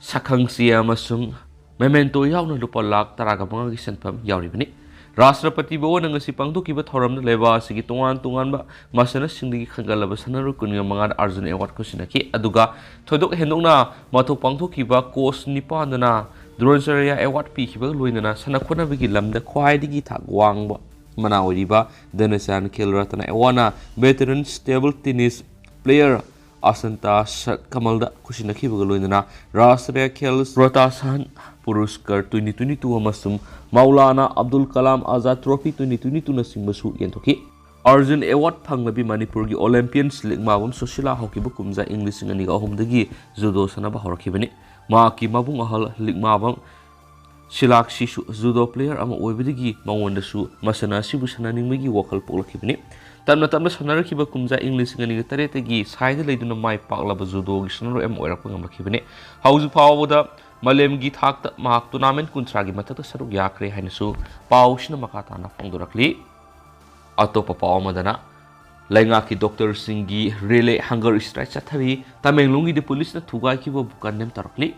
ꯁꯛꯈꯪꯆꯦ ꯑꯃꯁꯨꯡ ꯃꯦꯃꯦꯟꯇꯣ ꯌꯥꯎꯅ ꯂꯨꯄꯥ ꯂꯥꯈ ꯇꯔꯥꯒ ꯃꯉꯥꯒꯤ ꯁꯦꯟꯐꯝ ꯌꯥꯎꯔꯤꯕꯅꯤ꯫ ꯔꯥꯁꯇ꯭ꯔꯄꯇꯤ ꯚꯕꯟꯗ ꯉꯁꯤ ꯄꯥꯡꯊꯣꯛꯈꯤꯕ ꯊꯧꯔꯝꯗ ꯂꯩꯕꯥꯛ ꯑꯁꯤꯒꯤ ꯇꯣꯉꯥꯟ ꯇꯣꯉꯥꯟꯕ ꯃꯁꯥꯟꯅꯁꯤꯡꯗꯒꯤ ꯈꯟꯒꯠꯂꯕ ꯁꯥꯟꯅꯔꯣꯏ ꯀꯨꯟꯒ ꯃꯉꯥꯗ ꯑꯔꯖꯨꯟ ꯑꯦꯋꯥꯔꯗ ꯈꯨꯠꯁꯤꯟꯅꯈꯤ꯫ ꯑꯗꯨꯒ ꯊꯣꯏꯗꯣꯛ ꯍꯦꯟꯗꯣꯛꯅ ꯃꯊꯧ ꯄꯥꯡꯊꯣꯛꯈꯤꯕ ꯀꯣꯆ ꯅꯤꯄꯥꯟꯗꯅ ꯗ꯭ꯔꯣꯅꯥꯆꯥꯔꯌ ꯑꯦꯋꯥꯔꯗ ꯄꯤꯈꯤꯕꯒ ꯂꯣꯏꯅꯅ ꯁꯥꯟꯅ ꯈꯣꯠꯅꯕꯒꯤ ꯂꯝꯗ ꯈ꯭ꯋꯥꯏꯗꯒꯤ ꯊꯥꯛ ꯋꯥꯡꯕ ꯃꯅꯥ ꯑꯣꯏꯔꯤꯕ ꯙ꯭ꯌꯥꯟꯆꯥꯟꯗ Khel Ratna ꯑꯦꯋꯥꯔꯗꯅ veteran table tennis player ꯑꯁꯟꯇꯥ ꯁꯠꯀꯃꯜꯗ ꯈꯨꯠꯁꯤꯟꯅꯈꯤꯕꯒ ꯂꯣꯏꯅꯅ ꯔꯥꯁꯇ꯭ꯔꯤꯌ ꯈꯦꯜ ꯄ꯭ꯔꯣꯇꯁꯥꯍꯟ ꯄꯨꯔꯁꯀꯔ twenty twenty-two ꯑꯃꯁꯨꯡ Maulana Abdul Kalam Azad trophy twenty twenty-two ꯅꯆꯤꯡꯕꯁꯨ ꯌꯦꯟꯊꯣꯛꯈꯤ꯫ ꯑꯔꯖꯨꯟ ꯑꯦꯋꯥꯔꯗ ꯐꯪꯂꯕꯤ ꯃꯅꯤꯄꯨꯔꯒꯤ ꯑꯣꯂꯦꯝꯄꯤꯌꯟꯁ ꯂꯤꯛꯃꯥꯕꯝ ꯁꯨꯁꯤꯂꯥ ꯍꯧꯈꯤꯕ ꯀꯨꯝꯖꯥ ꯏꯪ ꯂꯤꯁꯤꯡ ꯑꯅꯤꯒ ꯑꯍꯨꯝꯗꯒꯤ ꯖꯨꯗꯣ ꯁꯥꯟꯅꯕ ꯍꯧꯔꯛꯈꯤꯕꯅꯤ꯫ ꯃꯍꯥꯛꯀꯤ ꯃꯕꯨꯡ ꯑꯍꯜ ꯂꯤꯛꯃꯥꯕꯝ ꯁꯤꯂꯥꯛꯁꯤꯁꯨ ꯖꯨꯗꯣ ꯄ꯭ꯂꯦꯌꯔ ꯑꯃ ꯑꯣꯏꯕꯗꯒꯤ ꯃꯉꯣꯟꯗꯁꯨ ꯃꯁꯥꯟꯅ ꯑꯁꯤꯕꯨ ꯁꯥꯟꯅꯅꯤꯡꯕꯒꯤ ꯋꯥꯈꯜ ꯄꯣꯛꯂꯛꯈꯤꯕꯅꯤ꯫ ꯇꯞꯅ ꯇꯞꯅ ꯁꯥꯟꯅꯔꯛꯈꯤꯕ ꯀꯨꯝꯖꯥ ꯏꯪ ꯂꯤꯁꯤꯡ ꯑꯅꯤꯒ ꯇꯔꯦꯠꯇꯒꯤ ꯁꯥꯏꯗ ꯂꯩꯗꯨꯅ ꯃꯥꯏ ꯄꯥꯛꯂꯕ ꯖꯨꯗꯣꯒꯤ ꯁꯥꯟꯅꯔꯣꯏ ꯑꯃ ꯑꯣꯏꯔꯛꯄ ꯉꯝꯂꯛꯈꯤꯕꯅꯤ꯫ ꯍꯧꯖꯤꯛ ꯐꯥꯎꯕꯗ ꯃꯥꯂꯦꯝꯒꯤ ꯊꯥꯛꯇ ꯃꯍꯥꯛ tournament ꯀꯨꯟꯊ꯭ꯔꯥꯒꯤ ꯃꯊꯛꯇ ꯁꯔꯨꯛ ꯌꯥꯈ꯭ꯔꯦ ꯍꯥꯏꯅꯁꯨ ꯄꯥꯎꯁꯤꯅ ꯃꯈꯥ ꯇꯥꯅ ꯐꯣꯡꯗꯣꯔꯛꯂꯤ꯫ ꯑꯇꯣꯞꯄ ꯄꯥꯎ ꯑꯃꯗꯅ, ꯂꯩꯉꯥꯛꯀꯤ ꯗꯣꯛꯇꯔꯁꯤꯡꯒꯤ ꯔꯤꯂꯦ ꯍꯪꯒꯔ ꯁ꯭ꯇ꯭ꯔꯥꯏꯛ ꯆꯠꯊꯔꯤ꯫ ꯇꯃꯦꯡꯂꯣꯡꯒꯤꯗꯤ ꯄꯨꯂꯤꯁꯅ ꯊꯨꯒꯥꯏꯈꯤꯕꯕꯨ ꯀꯟꯗꯦꯝ ꯇꯧꯔꯛꯂꯤ꯫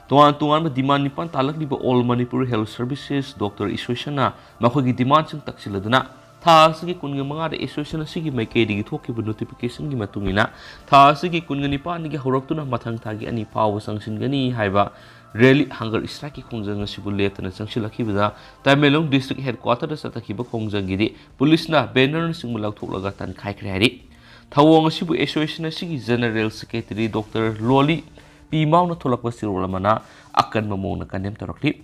ꯇꯣꯉꯥꯟ ꯇꯣꯉꯥꯟꯕ ꯗꯤꯃꯥꯟ ꯅꯤꯄꯥꯟ ꯇꯥꯜꯂꯛꯂꯤꯕ all Manipur health services doctor ꯑꯦꯁꯣꯁꯤꯌꯦꯁꯟꯅ ꯃꯈꯣꯏꯒꯤ ꯗꯤꯃꯥꯟꯁꯤꯡ ꯇꯛꯁꯤꯜꯂꯗꯨꯅ ꯊꯥ ꯑꯁꯤꯒꯤ ꯀꯨꯟꯒ ꯃꯉꯥꯗ ꯑꯦꯁꯣꯁꯤꯌꯦꯁꯟ ꯑꯁꯤꯒꯤ ꯃꯥꯏꯀꯩꯗꯒꯤ ꯊꯣꯛꯈꯤꯕ ꯅꯣꯇꯤꯐꯤꯀꯦꯁꯟꯒꯤ ꯃꯇꯨꯡ ꯏꯟꯅ ꯊꯥ ꯑꯁꯤꯒꯤ ꯀꯨꯟꯒ ꯅꯤꯄꯥꯟꯗꯒꯤ ꯍꯧꯔꯛꯇꯨꯅ ꯃꯊꯪ ꯊꯥꯒꯤ ꯑꯅꯤ ꯐꯥꯎꯕ ꯆꯪꯁꯤꯟꯒꯅꯤ ꯍꯥꯏꯕ ꯔꯦꯂꯤ ꯍꯪꯒꯔ ꯁ꯭ꯇ꯭ꯔꯥꯏꯛꯀꯤ ꯈꯣꯡꯖꯪ ꯑꯁꯤꯕꯨ ꯂꯦꯞꯇꯅ ꯆꯪꯁꯤꯜꯂꯛꯈꯤꯕꯗ ꯇꯃꯦꯡꯂꯣꯡ ꯗꯤꯁꯇ꯭ꯔꯤꯛ ꯍꯦꯗꯀ꯭ꯋꯥꯇꯔꯗ ꯆꯠꯊꯈꯤꯕ ꯈꯣꯡꯖꯪꯒꯤꯗꯤ ꯄꯨꯂꯤꯁꯅ ꯕꯦꯅꯔꯅꯆꯤꯡꯕ ꯂꯧꯊꯣꯛꯂꯒ ꯇꯥꯟꯈꯥꯏꯈ꯭ꯔꯦ ꯍꯥꯏꯔꯤ꯫ ꯊꯧꯑꯣꯡ ꯑꯁꯤꯕꯨ ꯑꯦꯁꯣꯁꯤꯌꯦꯁꯟ ꯑꯁꯤꯒꯤ ꯖꯦꯅꯔꯦꯜ ꯁꯦꯀ꯭ꯔꯦꯇꯔꯤ ꯗꯣꯛꯇꯔ ꯂꯣꯂꯤ ꯄꯤ ꯃꯥꯎꯅ ꯊꯣꯛꯂꯛꯄ ꯆꯦꯔꯣꯜ ꯑꯃꯅ ꯑꯀꯟꯕ ꯃꯑꯣꯡꯗ ꯀꯟꯗꯦꯝ ꯇꯧꯔꯛꯂꯤ꯫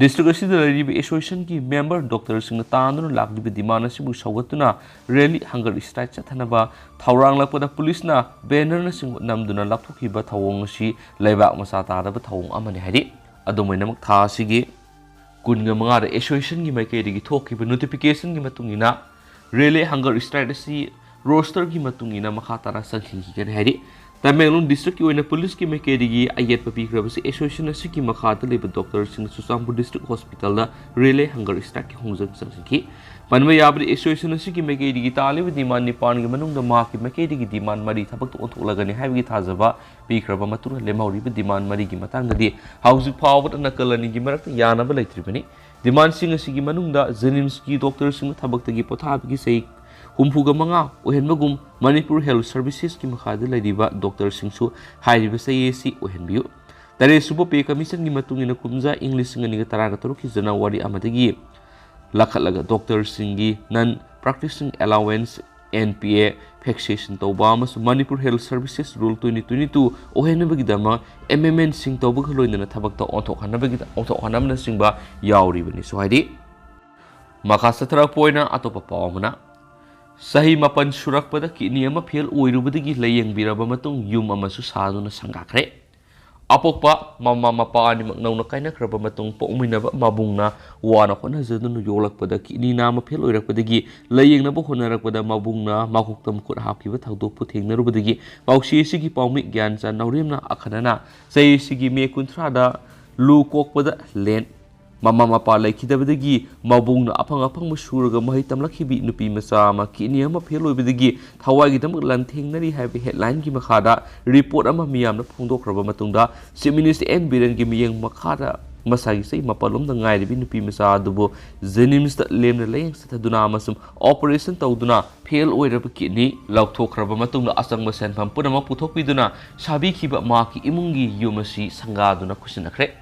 ꯗꯤꯁꯇ꯭ꯔꯤꯛ ꯑꯁꯤꯗ ꯂꯩꯔꯤꯕ ꯑꯦꯁꯣꯁꯤꯌꯦꯁꯟꯒꯤ ꯃꯦꯝꯕꯔ ꯗꯣꯛꯇꯔꯁꯤꯡꯅ ꯇꯥꯗꯨꯅ ꯂꯥꯛꯂꯤꯕ ꯗꯤꯃꯥꯟ ꯑꯁꯤꯕꯨ ꯁꯧꯒꯠꯇꯨꯅ ꯔꯦꯂꯤ ꯍꯪꯒꯔ ꯁ꯭ꯇ꯭ꯔꯥꯏꯛ ꯆꯠꯊꯅꯕ ꯊꯧꯔꯥꯡꯂꯛꯄꯗ ꯄꯨꯂꯤꯁꯅ ꯕꯦꯅꯔꯅꯆꯤꯡꯕ ꯅꯝꯗꯨꯅ ꯂꯥꯞꯊꯣꯛꯈꯤꯕ ꯊꯧꯑꯣꯡ ꯑꯁꯤ ꯂꯩꯕꯥꯛ ꯃꯆꯥ ꯇꯥꯗꯕ ꯊꯧꯑꯣꯡ ꯑꯃꯅꯤ ꯍꯥꯏꯔꯤ꯫ ꯑꯗꯨꯝ ꯑꯣꯏꯅꯃꯛ ꯊꯥ ꯑꯁꯤꯒꯤ ꯀꯨꯟꯒ ꯃꯉꯥꯗ ꯑꯦꯁꯣꯁꯤꯌꯦꯁꯟꯒꯤ ꯃꯥꯏꯀꯩꯗꯒꯤ ꯊꯣꯛꯈꯤꯕ ꯅꯣꯇꯤꯐꯤꯀꯦꯁꯟꯒꯤ ꯃꯇꯨꯡ ꯏꯟꯅ ꯔꯦꯂꯤ ꯍꯪꯒꯔ ꯁ꯭ꯇ꯭ꯔꯥꯏꯛ ꯑꯁꯤ ꯔꯣꯁꯇꯔꯒꯤ ꯃꯇꯨꯡ ꯏꯟꯅ ꯃꯈꯥ ꯇꯥꯅ ꯆꯪꯁꯤꯟꯈꯤꯒꯅꯤ ꯍꯥꯏꯔꯤ꯫ ꯇꯃꯦꯡꯂꯣꯡ ꯗꯤꯁꯇ꯭ꯔꯤꯛꯀꯤ ꯑꯣꯏꯅ ꯄꯨꯂꯤꯁꯀꯤ ꯃꯥꯏꯀꯩꯗꯒꯤ ꯑꯌꯦꯠꯄ ꯄꯤꯈ꯭ꯔꯕꯁꯤ ꯑꯦꯁꯣꯁꯤꯌꯦꯁꯟ ꯑꯁꯤꯒꯤ ꯃꯈꯥꯗ ꯂꯩꯕ ꯗꯣꯛꯇꯔꯁꯤꯡꯅ ꯆꯨꯔꯆꯥꯟꯄꯨꯔ ꯗꯤꯁꯇ꯭ꯔꯤꯛ ꯍꯣꯁꯄꯤꯇꯥꯜꯗ ꯔꯦꯂꯤ ꯍꯪꯒꯔ ꯁ꯭ꯇ꯭ꯔꯥꯏꯛꯀꯤ ꯈꯣꯡꯖꯪ ꯆꯪꯁꯤꯟꯈꯤ꯫ ꯄꯟꯕ ꯌꯥꯕꯗꯤ ꯑꯦꯁꯣꯁꯤꯌꯦꯁꯟ ꯑꯁꯤꯒꯤ ꯃꯥꯏꯀꯩꯗꯒꯤ ꯇꯥꯜꯂꯤꯕ ꯗꯤꯃꯥꯟ ꯅꯤꯄꯥꯟꯒꯤ ꯃꯅꯨꯡꯗ ꯃꯍꯥꯛꯀꯤ ꯃꯥꯏꯀꯩꯗꯒꯤ ꯗꯤꯃꯥꯟ ꯃꯔꯤ ꯊꯕꯛꯇ ꯑꯣꯟꯊꯣꯛꯂꯒꯅꯤ ꯍꯥꯏꯕꯒꯤ ꯊꯥꯖꯕ ꯄꯤꯈ꯭ꯔꯕ ꯃꯇꯨꯡꯗ ꯂꯦꯝꯍꯧꯔꯤꯕ ꯗꯤꯃꯥꯟ ꯃꯔꯤꯒꯤ ꯃꯇꯥꯡꯗꯗꯤ ꯍꯧꯖꯤꯛ ꯐꯥꯎꯕꯗ ꯅꯥꯀꯜ ꯑꯅꯤꯒꯤ ꯃꯔꯛꯇ ꯌꯥꯅꯕ ꯂꯩꯇ꯭ꯔꯤꯕꯅꯤ꯫ ꯗꯤꯃꯥꯟꯁꯤꯡ ꯑꯁꯤꯒꯤ ꯃꯅꯨꯡꯗ ꯖꯦꯅꯤꯝꯁꯀꯤ ꯗꯣꯛꯇꯔꯁꯤꯡꯅ ꯊꯕꯛꯇꯒꯤ ꯄꯣꯊꯥꯕꯒꯤ ꯆꯍꯤ ꯍꯨꯝꯐꯨꯒ ꯃꯉꯥ ꯑꯣꯏꯍꯟꯕꯒꯨꯝ ꯃꯅꯤꯄꯨꯔ ꯍꯦꯜꯊ ꯁꯔꯚꯤꯁꯦꯁꯀꯤ ꯃꯈꯥꯗ ꯂꯩꯔꯤꯕ ꯗꯣꯛꯇꯔꯁꯤꯡꯁꯨ ꯍꯥꯏꯔꯤꯕ ꯆꯍꯤ ꯑꯁꯤ ꯑꯣꯏꯍꯟꯕꯤꯌꯨ꯫ ꯇꯔꯦꯠ ꯁꯨꯕ ꯄꯦ ꯀꯃꯤꯁꯟꯒꯤ ꯃꯇꯨꯡ ꯏꯟꯅ ꯀꯨꯝꯖꯥ ꯏꯪ ꯂꯤꯁꯤꯡ ꯑꯅꯤꯒ ꯇꯔꯥꯒ ꯇꯔꯨꯛꯀꯤ ꯖꯅꯋꯥꯔꯤ ꯑꯃꯗꯒꯤ ꯂꯥꯈꯠꯂꯒ ꯗꯣꯛꯇꯔꯁꯤꯡꯒꯤ ꯅꯟ ꯄ꯭ꯔꯥꯛꯇꯤꯁꯤꯡ ꯑꯦꯂꯥꯋꯦꯟꯁ, ꯑꯦꯟ ꯄꯤ ꯑꯦ, ꯐꯤꯛꯁꯦꯁꯟ ꯇꯧꯕ ꯑꯃꯁꯨꯡ Manipur health services rule twenty twenty two ꯑꯣꯏꯍꯟꯅꯕꯒꯤꯗꯃꯛ ꯑꯦꯃꯦꯟꯃꯦꯟꯁꯤꯡ ꯇꯧꯕꯒ ꯂꯣꯏꯅꯅ ꯊꯕꯛꯇ ꯑꯣꯟꯊꯣꯛꯍꯟꯅꯕꯒꯤꯗ-, ꯑꯣꯟꯊꯣꯛꯍꯟꯅꯕꯅꯆꯤꯡꯕ ꯌꯥꯎꯔꯤꯕꯅꯤꯁꯨ ꯍꯥꯏꯔꯤ꯫ ꯃꯈꯥ ꯆꯠꯊꯔꯛꯄ ꯑꯣꯏꯅ ꯑꯇꯣꯞꯄ ꯄꯥꯎ ꯑꯃꯅ, ꯆꯍꯤ ꯃꯥꯄꯟ ꯁꯨꯔꯛꯄꯗ ꯀꯤꯗꯅꯤ ꯑꯃ ꯐꯦꯜ ꯑꯣꯏꯔꯨꯕꯗꯒꯤ ꯂꯥꯌꯦꯡꯕꯤꯔꯕ ꯃꯇꯨꯡ ꯌꯨꯝ ꯑꯃꯁꯨ ꯁꯥꯗꯨꯅ ꯁꯪꯒꯥꯈ꯭ꯔꯦ꯫ ꯑꯄꯣꯛꯄ ꯃꯃꯥ ꯃꯄꯥ ꯑꯅꯤꯃꯛ ꯅꯧꯅ ꯀꯥꯏꯅꯈ꯭ꯔꯕ ꯃꯇꯨꯡ ꯄꯣꯛꯃꯤꯟꯅꯕ ꯃꯕꯨꯡꯅ ꯋꯥꯅ ꯍꯣꯠꯅꯖꯗꯨꯅ ꯌꯣꯛꯂꯛꯄꯗ ꯀꯤꯗꯅꯤ ꯅꯥꯝꯃ ꯐꯦꯜ ꯑꯣꯏꯔꯛꯄꯗꯒꯤ ꯂꯥꯌꯦꯡꯅꯕ ꯍꯣꯠꯅꯔꯛꯄꯗ ꯃꯕꯨꯡꯅ ꯃꯀꯣꯛꯇ ꯃꯈꯨꯠ ꯍꯥꯞꯈꯤꯕ ꯊꯧꯗꯣꯛꯄꯨ ꯊꯦꯡꯅꯔꯨꯕꯗꯒꯤ ꯄꯥꯎꯆꯦ ꯑꯁꯤꯒꯤ ꯄꯥꯎꯃꯤ ꯒ꯭ꯌꯥꯟꯆꯥꯟ ꯅꯥꯎꯔꯦꯝꯅ ꯑꯈꯟꯅꯅ ꯆꯍꯤ ꯑꯁꯤꯒꯤ ꯃꯦ ꯀꯨꯟꯊ꯭ꯔꯥꯗ ꯂꯨ ꯀꯣꯛꯄꯗ ꯂꯦꯟ꯫ ꯃꯃꯥ ꯃꯄꯥ ꯂꯩꯈꯤꯗꯕꯗꯒꯤ ꯃꯕꯨꯡꯅ ꯑꯐꯪ ꯑꯐꯪꯕ ꯁꯨꯔꯒ ꯃꯍꯩ ꯇꯝꯂꯛꯈꯤꯕꯤ ꯅꯨꯄꯤ ꯃꯆꯥ ꯑꯃ ꯀꯤꯗꯅꯤ ꯑꯃ ꯐꯦꯜ ꯑꯣꯏꯕꯗꯒꯤ ꯊꯋꯥꯏꯒꯤꯗꯃꯛ ꯂꯥꯟꯊꯦꯡꯅꯔꯤ ꯍꯥꯏꯕ ꯍꯦꯗꯂꯥꯏꯟꯒꯤ ꯃꯈꯥꯗ ꯔꯤꯄꯣꯔꯠ ꯑꯃ ꯃꯤꯌꯥꯝꯅ ꯐꯣꯡꯗꯣꯛꯈ꯭ꯔꯕ ꯃꯇꯨꯡꯗ, ꯆꯤꯐ ꯃꯤꯅꯤꯁꯇꯔ ꯑꯦꯟ ꯕꯤꯔꯦꯟꯒꯤ ꯃꯤꯠꯌꯦꯡ ꯃꯈꯥꯗ ꯃꯁꯥꯒꯤ ꯆꯍꯤ ꯃꯥꯄꯜꯂꯣꯝꯗ ꯉꯥꯏꯔꯤꯕꯤ ꯅꯨꯄꯤ ꯃꯆꯥ ꯑꯗꯨꯕꯨ ꯖꯦꯅꯤꯝꯁꯇ ꯂꯦꯝꯅ ꯂꯥꯌꯦꯡ ꯆꯠꯊꯗꯨꯅ ꯑꯃꯁꯨꯡ ꯑꯣꯄꯔꯦꯁꯟ ꯇꯧꯗꯨꯅ ꯐꯦꯜ ꯑꯣꯏꯔꯕ ꯀꯤꯗꯅꯤ ꯂꯧꯊꯣꯛꯈ꯭ꯔꯕ ꯃꯇꯨꯡꯗ ꯑꯆꯪꯕ ꯁꯦꯟꯐꯝ ꯄꯨꯝꯅꯃꯛ ꯄꯨꯊꯣꯛꯄꯤꯗꯨꯅ ꯁꯥꯕꯤꯈꯤꯕ ꯃꯍꯥꯛꯀꯤ ꯏꯃꯨꯡꯒꯤ ꯌꯨꯝ ꯑꯁꯤ ꯁꯪꯒꯥꯗꯨꯅ ꯈꯨꯠꯁꯤꯟꯅꯈ꯭ꯔꯦ꯫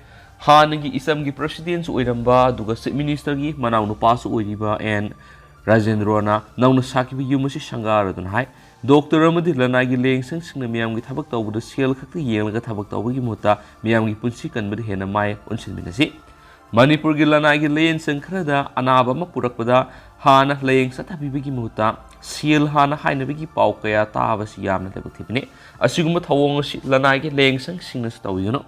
ꯍꯥꯟꯅꯒꯤ ꯏꯁꯝꯒꯤ ꯄ꯭ꯔꯁꯤꯗꯦꯟꯁꯨ ꯑꯣꯏꯔꯝꯕ ꯑꯗꯨꯒ ꯆꯤꯐ ꯃꯤꯅꯤꯁꯇꯔꯒꯤ ꯃꯅꯥꯎꯅꯨꯄꯥꯁꯨ ꯑꯣꯏꯔꯤꯕ ꯑꯦꯟ ꯔꯥꯖꯦꯟꯗ꯭ꯔꯣꯅ ꯅꯧꯅ ꯁꯥꯈꯤꯕ ꯌꯨꯝ ꯑꯁꯤ ꯁꯪꯒꯥꯔꯗꯨꯅ ꯍꯥꯏ, ꯗꯣꯛꯇꯔ ꯑꯃꯗꯤ ꯂꯅꯥꯏꯒꯤ ꯂꯥꯌꯦꯡꯁꯪꯁꯤꯡꯅ ꯃꯤꯌꯥꯝꯒꯤ ꯊꯕꯛ ꯇꯧꯕꯗ ꯁꯦꯜ ꯈꯛꯇ ꯌꯦꯡꯂꯒ ꯊꯕꯛ ꯇꯧꯕꯒꯤ ꯃꯍꯨꯠꯇ ꯃꯤꯌꯥꯝꯒꯤ ꯄꯨꯟꯁꯤ ꯀꯟꯕꯗ ꯍꯦꯟꯅ ꯃꯥꯏ ꯑꯣꯟꯁꯤꯟꯃꯤꯟꯅꯁꯤ꯫ ꯃꯅꯤꯄꯨꯔꯒꯤ ꯂꯅꯥꯏꯒꯤ ꯂꯥꯌꯦꯡꯁꯪ ꯈꯔꯗ ꯑꯅꯥꯕ ꯑꯃ ꯄꯨꯔꯛꯄꯗ ꯍꯥꯟꯅ ꯂꯥꯌꯦꯡ ꯆꯠꯊꯕꯤꯕꯒꯤ ꯃꯍꯨꯠꯇ ꯁꯦꯜ ꯍꯥꯟꯅ ꯍꯥꯏꯅꯕꯒꯤ ꯄꯥꯎ ꯀꯌꯥ ꯇꯥꯕꯁꯤ ꯌꯥꯝꯅ ꯂꯥꯏꯕꯛ ꯊꯤꯕꯅꯤ꯫ ꯑꯁꯤꯒꯨꯝꯕ ꯊꯧꯑꯣꯡ ꯑꯁꯤ ꯂꯅꯥꯏꯒꯤ ꯂꯥꯌꯦꯡꯁꯪꯁꯤꯡꯅꯁꯨ ꯇꯧꯕꯤꯒꯅꯨ꯫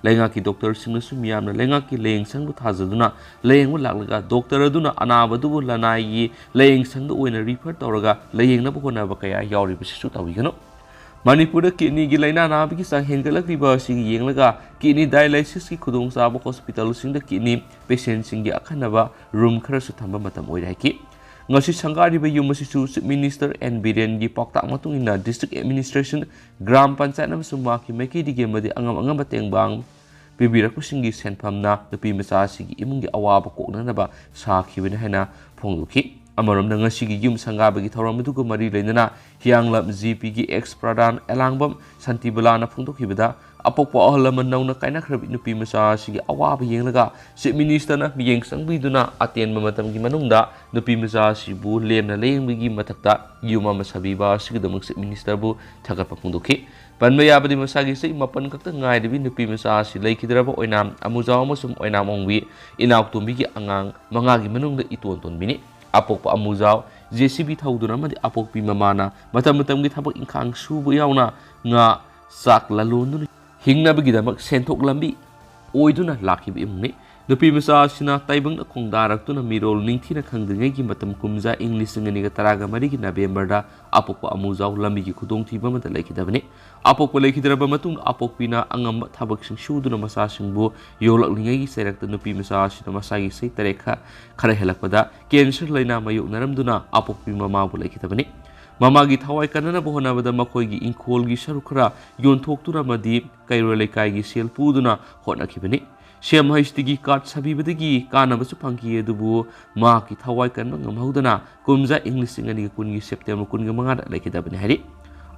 ꯂꯩꯉꯥꯛꯀꯤ ꯗꯣꯛꯇꯔꯁꯤꯡꯅꯁꯨ ꯃꯤꯌꯥꯝꯅ ꯂꯩꯉꯥꯛꯀꯤ ꯂꯥꯌꯦꯡꯁꯪꯕꯨ ꯊꯥꯖꯗꯨꯅ ꯂꯥꯌꯦꯡꯕ ꯂꯥꯛꯂꯒ ꯗꯣꯛꯇꯔ ꯑꯗꯨꯅ ꯑꯅꯥꯕꯗꯨꯕꯨ ꯂꯅꯥꯏꯒꯤ ꯂꯥꯌꯦꯡꯁꯪꯗ ꯑꯣꯏꯅ ꯔꯤꯐꯔ ꯇꯧꯔꯒ ꯂꯥꯌꯦꯡꯅꯕ ꯍꯣꯠꯅꯕ ꯀꯌꯥ ꯌꯥꯎꯔꯤꯕꯁꯤꯁꯨ ꯇꯧꯕꯤꯒꯅꯨ꯫ ꯃꯅꯤꯄꯨꯔꯗ ꯀꯤꯗꯅꯤꯒꯤ ꯂꯥꯏꯅꯥ ꯅꯥꯕꯒꯤ ꯆꯥꯡ ꯍꯦꯟꯒꯠꯂꯛꯂꯤꯕ ꯑꯁꯤꯒꯤ ꯌꯦꯡꯂꯒ ꯀꯤꯗꯅꯤ ꯗꯥꯏꯂꯥꯏꯁꯤꯁꯀꯤ ꯈꯨꯗꯣꯡꯆꯥꯕ ꯍꯣꯁꯄꯤꯇꯥꯜꯁꯤꯡꯗ ꯀꯤꯗꯅꯤ ꯄꯦꯁꯦꯟꯁꯤꯡꯒꯤ ꯑꯈꯟꯅꯕ ꯔꯨꯝ ꯈꯔꯁꯨ ꯊꯝꯕ ꯃꯇꯝ ꯑꯣꯏꯔꯦ ꯍꯥꯏꯈꯤ꯫ ꯉꯁꯤ ꯁꯪꯒꯥꯔꯤꯕ ꯌꯨꯝ ꯑꯁꯤꯁꯨ ꯆꯤꯐ ꯃꯤꯅꯤꯁꯇꯔ ꯑꯦꯟ ꯕꯤꯔꯦꯟꯒꯤ ꯄꯥꯎꯇꯥꯛ ꯃꯇꯨꯡ ꯏꯟꯅ ꯗꯤꯁꯇ꯭ꯔꯤꯛ ꯑꯦꯗꯃꯤꯅꯤꯁꯇ꯭ꯔꯦꯁꯟ, ꯒ꯭ꯔꯥꯝ ꯄꯟꯆꯥꯌꯠ ꯑꯃꯁꯨꯡ ꯃꯍꯥꯛꯀꯤ ꯃꯥꯏꯀꯩꯗꯒꯤ ꯑꯃꯗꯤ ꯑꯉꯝ ꯑꯉꯝꯕ ꯇꯦꯡꯕꯥꯡ ꯄꯤꯕꯤꯔꯛꯄꯁꯤꯡꯒꯤ ꯁꯦꯟꯐꯝꯅ ꯅꯨꯄꯤ ꯃꯆꯥ ꯑꯁꯤꯒꯤ ꯏꯃꯨꯡꯒꯤ ꯑꯋꯥꯕ ꯀꯣꯛꯅꯅꯕ ꯁꯥꯈꯤꯕꯅꯤ ꯍꯥꯏꯅ ꯐꯣꯡꯗꯣꯛꯈꯤ꯫ ꯑꯃꯔꯣꯝꯗ ꯉꯁꯤꯒꯤ ꯌꯨꯝ ꯁꯪꯒꯥꯕꯒꯤ ꯊꯧꯔꯝ ꯑꯗꯨꯒ ꯃꯔꯤ ꯂꯩꯅꯅ ꯍꯤꯌꯥꯡꯂꯝ ꯖꯤ ꯄꯤꯒꯤ ꯑꯦꯛꯁ ꯄ꯭ꯔꯙꯥꯟ ꯑꯦꯂꯥꯡꯕꯝ ꯁꯥꯟꯇꯤꯕꯂꯥꯅ ꯐꯣꯡꯗꯣꯛꯈꯤꯕꯗ, ꯑꯄꯣꯛꯄ ꯑꯍꯜ ꯂꯃꯟ ꯅꯧꯅ ꯀꯥꯏꯅꯈ꯭ꯔꯕ ꯅꯨꯄꯤ ꯃꯆꯥ ꯑꯁꯤꯒꯤ ꯑꯋꯥꯕ ꯌꯦꯡꯂꯒ ꯆꯤꯐ ꯃꯤꯅꯤꯁꯇꯔꯅ ꯃꯤꯠꯌꯦꯡ ꯆꯪꯕꯤꯗꯨꯅ ꯑꯇꯦꯟꯕ ꯃꯇꯝꯒꯤ ꯃꯅꯨꯡꯗ ꯅꯨꯄꯤ ꯃꯆꯥ ꯑꯁꯤꯕꯨ ꯂꯦꯝꯅ ꯂꯥꯌꯦꯡꯕꯒꯤ ꯃꯊꯛꯇ ꯌꯨꯝ ꯑꯃ ꯁꯥꯕꯤꯕ ꯑꯁꯤꯒꯤꯗꯃꯛ ꯆꯤꯐ ꯃꯤꯅꯤꯁꯇꯔꯕꯨ ꯊꯥꯒꯠꯄ ꯐꯣꯡꯗꯣꯛꯈꯤ꯫ ꯄꯟꯕ ꯌꯥꯕꯗꯤ ꯃꯁꯥꯒꯤ ꯆꯍꯤ ꯃꯥꯄꯟ ꯈꯛꯇ ꯉꯥꯏꯔꯤꯕꯤ ꯅꯨꯄꯤ ꯃꯆꯥ ꯑꯁꯤ ꯂꯩꯈꯤꯗ꯭ꯔꯕ ꯑꯣꯏꯅꯥꯝ ꯑꯃꯨꯖꯥꯎ ꯑꯃꯁꯨꯡ ꯑꯣꯏꯅꯥꯝ ꯑꯣꯡꯕꯤ ꯏꯅꯥꯎꯇꯣꯝꯕꯤꯒꯤ ꯑꯉꯥꯡ ꯃꯉꯥꯒꯤ ꯃꯅꯨꯡꯗ ꯏꯇꯣꯟ ꯇꯣꯟꯕꯤꯅꯤ꯫ ꯑꯄꯣꯛꯄ ꯑꯃꯨꯖꯥꯎ ꯖꯦ ꯁꯤ ꯕꯤ ꯊꯧꯗꯨꯅ ꯑꯃꯗꯤ ꯑꯄꯣꯛꯄꯤ ꯃꯃꯥꯅ ꯃꯇꯝ ꯃꯇꯝꯒꯤ ꯊꯕꯛ ꯏꯪꯈꯥꯡ ꯁꯨꯕ ꯌꯥꯎꯅ ꯉꯥ, ꯆꯥꯛ ꯂꯂꯣꯟꯗꯨꯅ ꯍꯤꯡꯅꯕꯒꯤꯗꯃꯛ ꯁꯦꯟꯊꯣꯛ ꯂꯝꯕꯤ ꯑꯣꯏꯗꯨꯅ ꯂꯥꯛꯈꯤꯕ ꯏꯃꯨꯡꯅꯤ꯫ ꯅꯨꯄꯤ ꯃꯆꯥ ꯑꯁꯤꯅ ꯇꯥꯏꯕꯪꯗ ꯈꯣꯡꯗꯥꯔꯛꯇꯨꯅ ꯃꯤꯔꯣꯜ ꯅꯤꯡꯊꯤꯅ ꯈꯪꯗ꯭ꯔꯤꯉꯩꯒꯤ ꯃꯇꯝ ꯀꯨꯝꯖꯥ ꯏꯪ ꯂꯤꯁꯤꯡ ꯑꯅꯤꯒ ꯇꯔꯥꯒ ꯃꯔꯤꯒꯤ ꯅꯕꯦꯝꯕꯔꯗ ꯑꯄꯣꯛꯄ ꯑꯃꯨꯖꯥꯎ ꯂꯝꯕꯤꯒꯤ ꯈꯨꯗꯣꯡꯊꯤꯕ ꯑꯃꯗ ꯂꯩꯈꯤꯗꯕꯅꯤ꯫ ꯑꯄꯣꯛꯄ ꯂꯩꯈꯤꯗ꯭ꯔꯕ ꯃꯇꯨꯡꯗ ꯑꯄꯣꯛꯄꯤꯅ ꯑꯉꯝꯕ ꯊꯕꯛꯁꯤꯡ ꯁꯨꯗꯨꯅ ꯃꯆꯥꯁꯤꯡꯕꯨ ꯌꯣꯛꯂꯛꯂꯤꯉꯩꯒꯤ ꯆꯩꯔꯛꯇ ꯅꯨꯄꯤ ꯃꯆꯥ ꯑꯁꯤꯅ ꯃꯁꯥꯒꯤ ꯆꯍꯤ ꯇꯔꯦꯠ ꯈ-, ꯈꯔ ꯍꯦꯜꯂꯛꯄꯗ ꯀꯦꯟꯁꯔ ꯂꯥꯏꯅꯥ ꯃꯥꯌꯣꯛꯅꯔꯝꯗꯨꯅ ꯑꯄꯣꯛꯄꯤ ꯃꯃꯥꯕꯨ ꯂꯩꯈꯤꯗꯕꯅꯤ꯫ ꯃꯃꯥꯒꯤ ꯊꯋꯥꯏ ꯀꯟꯅꯅꯕ ꯍꯣꯠꯅꯕꯗ ꯃꯈꯣꯏꯒꯤ ꯏꯪꯈꯣꯜꯒꯤ ꯁꯔꯨꯛ ꯈꯔ ꯌꯣꯟꯊꯣꯛꯇꯨꯅ ꯑꯃꯗꯤ ꯀꯩꯔꯣꯜ ꯂꯩꯀꯥꯏꯒꯤ ꯁꯦꯜ ꯄꯨꯗꯨꯅ ꯍꯣꯠꯅꯈꯤꯕꯅꯤ꯫ ꯁꯤ ꯑꯦꯝ ꯍꯩꯆ ꯇꯤꯒꯤ ꯀꯥꯔꯗ ꯁꯥꯕꯤꯕꯗꯒꯤ ꯀꯥꯟꯅꯕꯁꯨ ꯐꯪꯈꯤ, ꯑꯗꯨꯕꯨ ꯃꯍꯥꯛꯀꯤ ꯊꯋꯥꯏ ꯀꯟꯕ ꯉꯝꯍꯧꯗꯅ ꯀꯨꯝꯖꯥ ꯏꯪ ꯂꯤꯁꯤꯡ ꯑꯅꯤꯒ ꯀꯨꯟꯒꯤ ꯁꯦꯞꯇꯦꯝꯕꯔ ꯀꯨꯟꯒ ꯃꯉꯥꯗ ꯂꯩꯈꯤꯗꯕꯅꯤ ꯍꯥꯏꯔꯤ꯫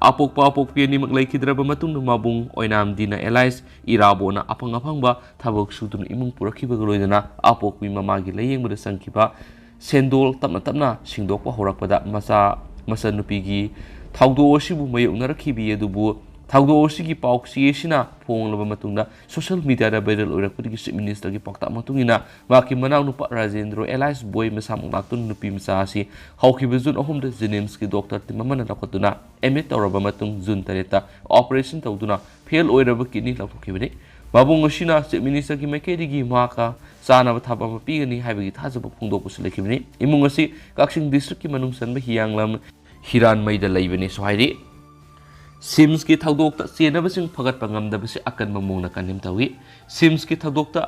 ꯑꯄꯣꯛꯄ ꯑꯄꯣꯛꯄꯤ ꯑꯅꯤꯃꯛ ꯂꯩꯈꯤꯗ꯭ꯔꯕ ꯃꯇꯨꯡꯗ ꯃꯕꯨꯡ ꯑꯣꯏꯅꯥꯝꯗꯤꯅ ꯑꯦꯂꯥꯏꯁ ꯏꯔꯥꯕꯣꯠꯅ ꯑꯐꯪ ꯑꯐꯪꯕ ꯊꯕꯛ ꯁꯨꯗꯨꯅ ꯏꯃꯨꯡ ꯄꯨꯔꯛꯈꯤꯕꯒ ꯂꯣꯏꯅꯅ ꯑꯄꯣꯛꯄꯤ ꯃꯃꯥꯒꯤ ꯂꯥꯌꯦꯡꯕꯗ ꯆꯪꯈꯤꯕ ꯁꯦꯟꯗꯣꯜ ꯇꯞꯅ ꯇꯞꯅ ꯁꯤꯡꯗꯣꯛꯄ ꯍꯧꯔꯛꯄꯗ ꯃꯆꯥ ꯃꯆꯟꯅꯨꯄꯤꯒꯤ ꯊꯧꯗꯣꯛ ꯑꯁꯤꯕꯨ ꯃꯥꯌꯣꯛꯅꯔꯛꯈꯤꯕꯤ꯫ ꯑꯗꯨꯕꯨ ꯊꯧꯗꯣꯛ ꯑꯁꯤꯒꯤ ꯄꯥꯎ ꯆꯦ ꯑꯁꯤꯅ ꯐꯣꯡꯂꯕ ꯃꯇꯨꯡꯗ ꯁꯣꯁꯤꯌꯦꯜ ꯃꯤꯗꯤꯌꯥꯗ ꯚꯥꯏꯔꯦꯜ ꯑꯣꯏꯔꯛꯄꯗꯒꯤ ꯆꯤꯐ ꯃꯤꯅꯤꯁꯇꯔꯒꯤ ꯄꯥꯎꯇꯥꯛ ꯃꯇꯨꯡ ꯏꯟꯅ ꯃꯍꯥꯛꯀꯤ ꯃꯅꯥꯎꯅꯨꯄꯥ ꯔꯥꯖꯦꯟꯗ꯭ꯔꯣ ꯑꯦꯂꯥꯏꯁ ꯕꯣꯏ ꯃꯁꯥꯃꯛ ꯂꯥꯛꯇꯨꯅ ꯅꯨꯄꯤ ꯃꯆꯥ ꯑꯁꯤ ꯍꯧꯈꯤꯕ ꯖꯨꯟ ꯑꯍꯨꯝꯗ ꯖꯦꯅꯤꯝꯁꯀꯤ ꯗꯣꯛꯇꯔ ꯇꯤꯝ ꯑꯃꯅ ꯂꯧꯈꯠꯇꯨꯅ ꯑꯦꯗꯃꯤꯠ ꯇꯧꯔꯕ ꯃꯇꯨꯡ ꯖꯨꯟ ꯇꯔꯦꯠꯇ ꯑꯣꯄꯔꯦꯁꯟ ꯇꯧꯗꯨꯅ ꯐꯦꯜ ꯑꯣꯏꯔꯕ ꯀꯤꯗꯅꯤ ꯂꯧꯊꯣꯛꯈꯤꯕꯅꯤ꯫ ꯃꯕꯨꯡ ꯑꯁꯤꯅ ꯆꯤꯐ ꯃꯤꯅꯤꯁꯇꯔꯒꯤ ꯃꯥꯏꯀꯩꯗꯒꯤ ꯃꯍꯥꯛꯀ ꯆꯥꯅꯕ ꯊꯕꯛ ꯑꯃ ꯄꯤꯒꯅꯤ ꯍꯥꯏꯕꯒꯤ ꯊꯥꯖꯕ ꯐꯣꯡꯗꯣꯛꯄꯁꯨ ꯂꯩꯈꯤꯕꯅꯤ꯫ ꯏꯃꯨꯡ ꯑꯁꯤ ꯀꯛꯆꯤꯡ ꯗꯤꯁꯇ꯭ꯔꯤꯛꯀꯤ ꯃꯅꯨꯡ ꯆꯟꯕ ꯍꯤꯌꯥꯡꯂꯝ ꯍꯤꯔꯥꯟꯃꯩꯗ ꯂꯩꯕꯅꯤꯁꯨ ꯍꯥꯏꯔꯤ꯫ ꯁꯤꯝꯁꯀꯤ ꯊꯧꯗꯣꯛꯇ ꯆꯦꯟꯅꯕꯁꯤꯡ ꯐꯒꯠꯄ ꯉꯝꯗꯕꯁꯤ ꯑꯀꯟꯕ ꯃꯑꯣꯡꯗ ꯀꯟꯗꯦꯝ ꯇꯧꯏ꯫ ꯁꯤꯝꯁꯀꯤ ꯊꯧꯗꯣꯛꯇ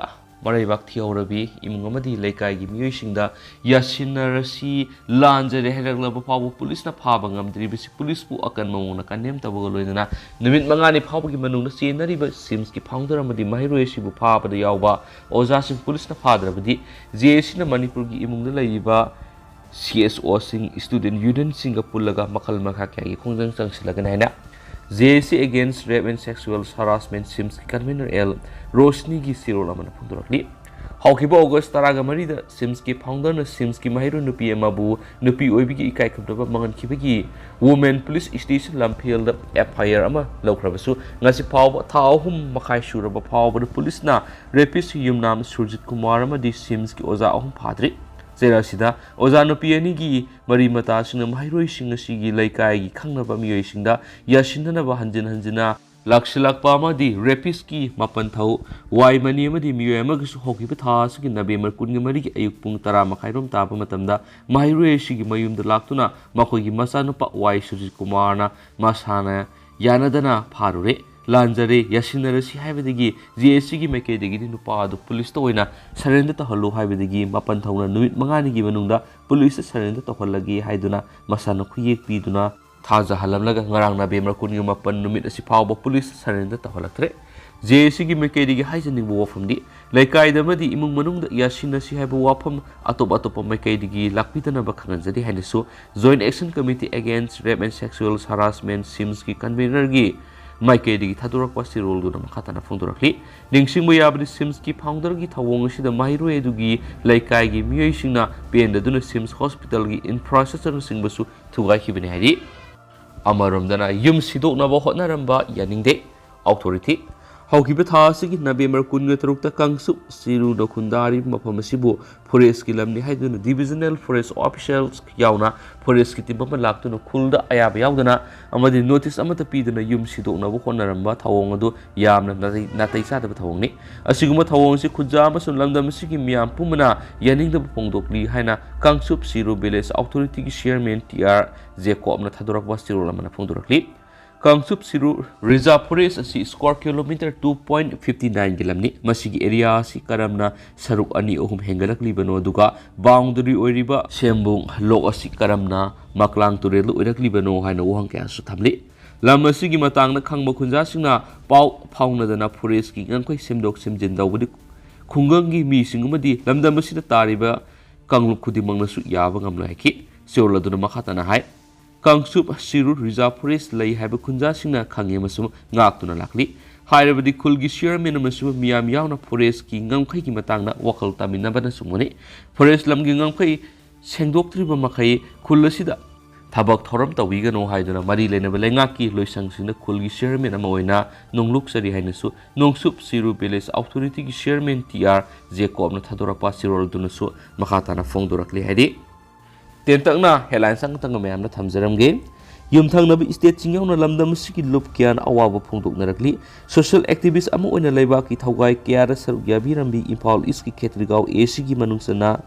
ꯃꯔꯩꯕꯥꯛ ꯊꯤꯍꯧꯔꯕꯤ ꯏꯃꯨꯡ ꯑꯃꯗꯤ ꯂꯩꯀꯥꯏꯒꯤ ꯃꯤꯑꯣꯏꯁꯤꯡꯗ ꯌꯥꯁꯤꯟꯅꯔꯁꯤ ꯂꯥꯟꯖꯔꯦ ꯍꯥꯏꯔꯛꯂꯕ ꯐꯥꯎꯕ ꯄꯨꯂꯤꯁꯅ ꯐꯥꯕ ꯉꯝꯗ꯭ꯔꯤꯕꯁꯤ ꯄꯨꯂꯤꯁꯄꯨ ꯑꯀꯟꯕ ꯃꯑꯣꯡꯗ ꯀꯟꯗꯦꯝ ꯇꯧꯕꯒ ꯂꯣꯏꯅꯅ ꯅꯨꯃꯤꯠ ꯃꯉꯥꯅꯤ ꯐꯥꯎꯕꯒꯤ ꯃꯅꯨꯡꯗ ꯆꯦꯟꯅꯔꯤꯕ ꯁꯤꯝꯁꯀꯤ ꯐꯥꯎꯟꯗꯔ ꯑꯃꯗꯤ ꯃꯍꯩꯔꯣꯏ ꯑꯁꯤꯕꯨ ꯐꯥꯕꯗ ꯌꯥꯎꯕ ꯑꯣꯖꯥꯁꯤꯡ ꯄꯨꯂꯤꯁꯅ ꯐꯥꯗ꯭ꯔꯕꯗꯤ ꯖꯦ ꯑꯦ ꯁꯤꯅ ꯃꯅꯤꯄꯨꯔꯒꯤ ꯏꯃꯨꯡꯗ ꯂꯩꯔꯤꯕ ꯁꯤ ꯑꯦꯁ ꯑꯣꯁꯤꯡ, ꯁ꯭ꯇꯨꯗꯦꯟꯠ ꯌꯨꯅꯤꯌꯟꯁꯤꯡꯒ ꯄꯨꯜꯂꯒ ꯃꯈꯜ ꯃꯈꯥ ꯀꯌꯥꯒꯤ ꯈꯣꯡꯖꯪ ꯆꯪꯁꯤꯜꯂꯒꯅꯤ ꯍꯥꯏꯅ J A C against rape and sexual harassment ꯁꯤꯝꯁꯀꯤ ꯀꯟꯚꯦꯅꯔ ꯑꯦꯜ ꯔꯣꯁꯅꯤꯒꯤ ꯆꯦꯔꯣꯜ ꯑꯃꯅ ꯐꯣꯡꯗꯣꯔꯛꯂꯤ꯫ ꯍꯧꯈꯤꯕ ꯑꯣꯒꯁ ꯇꯔꯥꯒ ꯃꯔꯤꯗ ꯁꯤꯝꯁꯀꯤ ꯐꯥꯎꯟꯗꯔꯅ ꯁꯤꯝꯁꯀꯤ ꯃꯍꯩꯔꯣꯏ ꯅꯨꯄꯤ ꯑꯃꯕꯨ ꯅꯨꯄꯤ ꯑꯣꯏꯕꯒꯤ ꯏꯀꯥꯏ ꯈꯨꯝꯅꯕ ꯃꯥꯡꯍꯟꯈꯤꯕꯒꯤ ꯋꯨꯃꯦꯟ ꯄꯨꯂꯤꯁ ꯁ꯭ꯇꯦꯁꯟ ꯂꯝꯐꯦꯜꯗ ꯑꯦꯐ ꯑꯥꯏ ꯑꯥꯔ ꯑꯃ ꯂꯧꯈ꯭ꯔꯕꯁꯨ ꯉꯁꯤ ꯐꯥꯎꯕ ꯊꯥ ꯑꯍꯨꯝ ꯃꯈꯥꯏ ꯁꯨꯔꯕ ꯐꯥꯎꯕꯗ ꯄꯨꯂꯤꯁꯅ ꯔꯦꯄꯤꯁꯀꯤ ꯌꯨꯝꯅꯥꯝ ꯁꯨꯔꯖꯤꯠ ꯀꯨꯃꯥꯔ ꯑꯃꯗꯤ ꯁꯤꯝꯁꯀꯤ ꯑꯣꯖꯥ ꯑꯍꯨꯝ ꯐꯥꯗ꯭ꯔꯤ꯫ ꯆꯩꯔꯥꯛ ꯑꯁꯤꯗ ꯑꯣꯖꯥ ꯅꯨꯄꯤ ꯑꯅꯤꯒꯤ ꯃꯔꯤ ꯃꯇꯥꯁꯤꯡꯅ ꯃꯍꯩꯔꯣꯏꯁꯤꯡ ꯑꯁꯤꯒꯤ ꯂꯩꯀꯥꯏꯒꯤ ꯈꯪꯅꯕ ꯃꯤꯑꯣꯏꯁꯤꯡꯗ ꯌꯥꯁꯤꯟꯅꯅꯕ ꯍꯟꯖꯤꯟ ꯍꯟꯖꯤꯟꯅ ꯂꯥꯛꯁꯤꯜꯂꯛꯄ ꯑꯃꯗꯤ ꯔꯦꯄꯤꯁꯀꯤ ꯃꯥꯄꯟ ꯊꯧ ꯋꯥꯏ ꯃꯅꯤ ꯑꯃꯗꯤ ꯃꯤꯑꯣꯏ ꯑꯃꯒꯤꯁꯨ ꯍꯧꯈꯤꯕ ꯊꯥ ꯑꯁꯤꯒꯤ ꯅꯕꯦꯝꯕꯔ ꯀꯨꯟꯒ ꯃꯔꯤꯒꯤ ꯑꯌꯨꯛ ꯄꯨꯡ ꯇꯔꯥ ꯃꯈꯥꯏꯔꯣꯝ ꯇꯥꯕ ꯃꯇꯝꯗ ꯃꯍꯩꯔꯣꯏ ꯑꯁꯤꯒꯤ ꯃꯌꯨꯝꯗ ꯂꯥꯛꯇꯨꯅ ꯃꯈꯣꯏꯒꯤ ꯃꯆꯥꯅꯨꯄꯥ ꯋꯥꯏ ꯁꯨꯔꯖꯤꯠ ꯀꯨꯃꯥꯔꯅ ꯃꯁꯥꯅ ꯌꯥꯅꯗꯅ ꯐꯥꯔꯨꯔꯦ꯫ ꯂꯥꯟꯖꯔꯦ, ꯌꯥꯁꯤꯟꯅꯔꯁꯤ ꯍꯥꯏꯕꯗꯒꯤ ꯖꯦ ꯑꯦ ꯁꯤꯒꯤ ꯃꯥꯏꯀꯩꯗꯒꯤꯗꯤ ꯅꯨꯄꯥ ꯑꯗꯨ ꯄꯨꯂꯤꯁꯇ ꯑꯣꯏꯅ ꯁꯔꯦꯟꯗꯔ ꯇꯧꯍꯜꯂꯨ ꯍꯥꯏꯕꯗꯒꯤ ꯃꯥꯄꯟ ꯊꯧꯅ ꯅꯨꯃꯤꯠ ꯃꯉꯥꯅꯤꯒꯤ ꯃꯅꯨꯡꯗ ꯄꯨꯂꯤꯁꯇ ꯁꯔꯦꯟꯗꯔ ꯇꯧꯍꯜꯂꯒꯦ ꯍꯥꯏꯗꯨꯅ ꯃꯁꯥꯅ ꯈꯨꯌꯦꯛ ꯄꯤꯗꯨꯅ ꯊꯥꯖꯍꯜꯂꯝꯂꯒ ꯉꯔꯥꯡ ꯅꯕꯦꯝꯕꯔ ꯀꯨꯟꯒ ꯃꯥꯄꯟ ꯅꯨꯃꯤꯠ ꯑꯁꯤ ꯐꯥꯎꯕ ꯄꯨꯂꯤꯁꯇ ꯁꯔꯦꯟꯗꯔ ꯇꯧꯍꯜꯂꯛꯇ꯭ꯔꯦ꯫ ꯖꯦ ꯑꯦ ꯁꯤꯒꯤ ꯃꯥꯏꯀꯩꯗꯒꯤ ꯍꯥꯏꯖꯅꯤꯡꯕ ꯋꯥꯐꯝꯗꯤ, ꯂꯩꯀꯥꯏꯗ ꯑꯃꯗꯤ ꯏꯃꯨꯡ ꯃꯅꯨꯡꯗ ꯌꯥꯁꯤꯟꯅꯁꯤ ꯍꯥꯏꯕ ꯋꯥꯐꯝ ꯑꯇꯣꯞ ꯑꯇꯣꯞꯄ ꯃꯥꯏꯀꯩꯗꯒꯤ ꯂꯥꯛꯄꯤꯗꯅꯕ ꯈꯪꯍꯟꯖꯔꯤ ꯍꯥꯏꯅꯁꯨ Joint Action Committee Against Rape and Sexual Harassment, SIMHS ꯀꯤ convener ꯒꯤ ꯃꯥꯏꯀꯩꯗꯒꯤ ꯊꯥꯗꯣꯔꯛꯄ ꯆꯦꯔꯣꯜꯗꯨꯅ ꯃꯈꯥ ꯇꯥꯅ ꯐꯣꯡꯗꯣꯔꯛꯂꯤ꯫ ꯅꯤꯡꯁꯤꯡꯕ ꯌꯥꯕꯗꯤ, SIMHS ꯀꯤ founder ꯒꯤ ꯊꯧꯑꯣꯡ ꯑꯁꯤꯗ ꯃꯍꯩꯔꯣꯏ ꯑꯗꯨꯒꯤ ꯂꯩꯀꯥꯏꯒꯤ ꯃꯤꯑꯣꯏꯁꯤꯡꯅ ꯄꯦꯟꯗꯗꯨꯅ SIMHS hospital ꯒꯤ infrastructure ꯅꯆꯤꯡꯕꯁꯨ ꯊꯨꯒꯥꯏꯈꯤꯕꯅꯤ ꯍꯥꯏꯔꯤ꯫ ꯑꯃꯔꯣꯝꯗꯅ ꯌꯨꯝ ꯁꯤꯗꯣꯛꯅꯕ ꯍꯣꯠꯅꯔꯝꯕ ꯌꯥꯅꯤꯡꯗꯦ꯫ Authority꯫ ꯍꯧꯈꯤꯕ ꯊꯥ ꯑꯁꯤꯒꯤ ꯅꯕꯦꯝꯕꯔ ꯀꯨꯟꯒ ꯇꯔꯨꯛꯇ ꯀꯥꯡꯆꯨꯞ ꯁꯤꯔꯨꯅ ꯈꯨꯟꯗꯥꯔꯤꯕ ꯃꯐꯝ ꯑꯁꯤꯕꯨ forest ꯀꯤ ꯂꯝꯅꯤ ꯍꯥꯏꯗꯨꯅ divisional forest officials ꯌꯥꯎꯅ forest ꯀꯤ team ꯑꯃ ꯂꯥꯛꯇꯨꯅ ꯈꯨꯜꯗ ꯑꯌꯥꯕ ꯌꯥꯎꯗꯅ ꯑꯃꯗꯤ notice ꯑꯃꯠꯇ ꯄꯤꯗꯅ ꯌꯨꯝ ꯁꯤꯗꯣꯛꯅꯕ ꯍꯣꯠꯅꯔꯝꯕ ꯊꯧꯑꯣꯡ ꯑꯗꯨ ꯌꯥꯝꯅ ꯅꯥꯇꯩ, ꯅꯥꯇꯩ ꯆꯥꯗꯕ ꯊꯧꯑꯣꯡꯅꯤ꯫ ꯑꯁꯤꯒꯨꯝꯕ ꯊꯧꯑꯣꯡ ꯑꯁꯤ ꯈꯨꯟꯖꯥ ꯑꯃꯁꯨꯡ ꯂꯝꯗꯝ ꯑꯁꯤꯒꯤ ꯃꯤꯌꯥꯝ ꯄꯨꯝꯕꯅ ꯌꯥꯅꯤꯡꯗꯕ ꯐꯣꯡꯗꯣꯛꯂꯤ ꯍꯥꯏꯅ ꯀꯥꯡꯆꯨꯞ ꯁꯤꯔꯨ village authority ꯒꯤ chairman ꯇꯤ ꯑꯥꯔ ꯖꯦꯀꯣꯕꯅ ꯊꯥꯗꯣꯔꯛꯄ ꯆꯦꯔꯣꯜ ꯑꯃꯅ ꯐꯣꯡꯗꯣꯔꯛꯂꯤ꯫ ꯀꯥꯡꯆꯨꯞ ꯁꯤꯔꯨ reserve forest ꯑꯁꯤ square kilometer two point fifty nine ꯒꯤ ꯂꯝꯅꯤ꯫ ꯃꯁꯤꯒꯤ area ꯑꯁꯤ ꯀꯔꯝꯅ ꯁꯔꯨꯛ ꯑꯅꯤ ꯑꯍꯨꯝ ꯍꯦꯟꯒꯠꯂꯛꯂꯤꯕꯅꯣ, ꯑꯗꯨꯒ boundary ꯑꯣꯏꯔꯤꯕ ꯁꯦꯝꯕꯨꯡ ꯂꯣꯛ ꯑꯁꯤ ꯀꯔꯝꯅ ꯃꯀ꯭ꯂꯥꯡ ꯇꯨꯔꯦꯜꯗ ꯑꯣꯏꯔꯛꯂꯤꯕꯅꯣ ꯍꯥꯏꯅ ꯋꯥꯍꯪ ꯀꯌꯥꯁꯨ ꯊꯝꯂꯤ꯫ ꯂꯝ ꯑꯁꯤꯒꯤ ꯃꯇꯥꯡꯗ ꯈꯪꯕ ꯈꯨꯟꯖꯥꯁꯤꯡꯅ ꯄꯥꯎ ꯐꯥꯎꯅꯗꯅ forest ꯀꯤ ꯉꯝꯈꯩ ꯁꯦꯝꯗꯣꯛ ꯁꯦꯝꯖꯤꯟ ꯇꯧꯕꯗꯤ ꯈꯨꯡꯒꯪꯒꯤ ꯃꯤꯁꯤꯡ ꯑꯃꯗꯤ ꯂꯝꯗꯝ ꯑꯁꯤꯗ ꯇꯥꯔꯤꯕ ꯀꯥꯡꯂꯨꯞ ꯈꯨꯗꯤꯡꯃꯛꯅꯁꯨ ꯌꯥꯕ ꯉꯝꯂꯣꯏ ꯍꯥꯏꯈꯤ꯫ ꯆꯦꯔꯣꯜ ꯑꯗꯨꯅ ꯃꯈꯥ ꯇꯥꯅ ꯍꯥꯏ, ꯀꯥꯡꯆꯨꯞ ꯁꯤꯔꯨ reserve forest ꯂꯩ ꯍꯥꯏꯕ ꯈꯨꯟꯖꯥꯁꯤꯡꯅ ꯈꯪꯉꯤ ꯑꯃꯁꯨꯡ ꯉꯥꯛꯇꯨꯅ ꯂꯥꯛꯂꯤ꯫ ꯍꯥꯏꯔꯕꯗꯤ ꯈꯨꯜꯒꯤ chairman ꯑꯃꯁꯨꯡ ꯃꯤꯌꯥꯝ ꯌꯥꯎꯅ forest ꯀꯤ ꯉꯝꯈꯩꯒꯤ ꯃꯇꯥꯡꯗ ꯋꯥꯈꯜ ꯇꯥꯃꯤꯟꯅꯕꯅꯁꯨ ꯃꯅꯤ꯫ Forest ꯂꯝꯒꯤ ꯉꯝꯈꯩ ꯁꯦꯡꯗꯣꯛꯇ꯭ꯔꯤꯕ ꯃꯈꯩ ꯈꯨꯜ ꯑꯁꯤꯗ ꯊꯕꯛ ꯊꯧꯔꯝ ꯇꯧꯕꯤꯒꯅꯨ ꯍꯥꯏꯗꯨꯅ ꯃꯔꯤ ꯂꯩꯅꯕ ꯂꯩꯉꯥꯛꯀꯤ ꯂꯣꯏꯁꯪꯁꯤꯡꯗ ꯈꯨꯜꯒꯤ chairman ꯑꯃ ꯑꯣꯏꯅ ꯅꯣꯡꯂꯨꯛꯆꯔꯤ ꯍꯥꯏꯅꯁꯨ ꯅꯣꯡꯆꯨꯞ ꯁꯤꯔꯨ village authority ꯒꯤ chairman ꯇꯤ ꯑꯥꯔ ꯖꯦꯀꯣꯕꯅ ꯊꯥꯗꯣꯔꯛꯄ ꯆꯦꯔꯣꯜ ꯑꯗꯨꯅꯁꯨ ꯃꯈꯥ ꯇꯥꯅ ꯐꯣꯡꯗꯣꯔꯛꯂꯤ ꯍꯥꯏꯔꯤ꯫ ꯇꯦꯟꯇꯛꯅ headlines ꯑꯃꯇꯪꯒ ꯃꯌꯥꯝꯗ ꯊꯝꯖꯔꯝꯒꯦ꯫ ꯌꯨꯝꯊꯪꯅꯕ state ꯁꯤꯡ ꯌꯥꯎꯅ ꯂꯝꯗꯝ ꯑꯁꯤꯒꯤ ꯂꯨꯞ ꯀꯌꯥꯅ ꯑꯋꯥꯕ ꯐꯣꯡꯗꯣꯛꯅꯔꯛꯂꯤ꯫ Social activist ꯑꯃ ꯑꯣꯏꯅ ꯂꯩꯕꯥꯛꯀꯤ ꯊꯧꯒꯥꯏ ꯀꯌꯥꯗ ꯁꯔꯨꯛ ꯌꯥꯕꯤꯔꯝꯕꯤ ꯏꯝꯐꯥꯜ East ꯀꯤ ꯈꯦꯇ꯭ꯔꯤꯒꯥꯎ ꯑꯦ ꯁꯤ ꯒꯤ ꯃꯅꯨꯡ ꯆꯟꯅ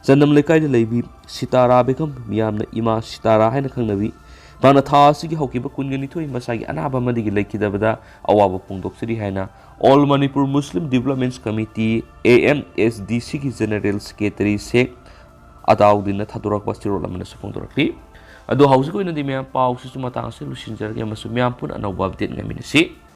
ꯆꯅꯝ ꯂꯩꯀꯥꯏꯗ ꯂꯩꯕꯤ ꯁꯤꯇꯥꯔꯥ ꯕꯦꯒꯝ, ꯃꯤꯌꯥꯝꯅ ꯏꯃꯥ ꯁꯤꯇꯥꯔꯥ ꯍꯥꯏꯅ ꯈꯪꯅꯕꯤ, ꯃꯍꯥꯛꯅ ꯊꯥ ꯑꯁꯤꯒꯤ ꯍꯧꯈꯤꯕ ꯀꯨꯟꯒ ꯅꯤꯊꯣꯏ ꯃꯁꯥꯒꯤ ꯑꯅꯥꯕ ꯑꯃꯗꯒꯤ ꯂꯩꯈꯤꯗꯕꯗ ꯑꯋꯥꯕ ꯐꯣꯡꯗꯣꯛꯆꯔꯤ ꯍꯥꯏꯅ All Manipur Muslim Development Committee, A M S D ꯁꯤ ꯒꯤ general secretary ꯁꯦꯈ ꯑꯗꯥꯎꯗꯤꯟꯅ ꯊꯥꯗꯣꯔꯛꯄ ꯆꯦꯔꯣꯜ ꯑꯃꯅꯁꯨ ꯐꯣꯡꯗꯣꯔꯛꯂꯤ꯫ ꯑꯗꯣ ꯍꯧꯖꯤꯛ ꯑꯣꯏꯅꯗꯤ ꯃꯌꯥꯝ ꯄꯥꯎꯁꯤꯁꯨ ꯃꯇꯥꯡ ꯑꯁꯤꯗ ꯂꯣꯏꯁꯤꯟꯖꯔꯒꯦ ꯑꯃꯁꯨꯡ ꯃꯌꯥꯝ ꯄꯨꯟꯅ ꯑꯅꯧꯕ update ꯉꯥꯏꯃꯤꯟꯅꯁꯤ꯫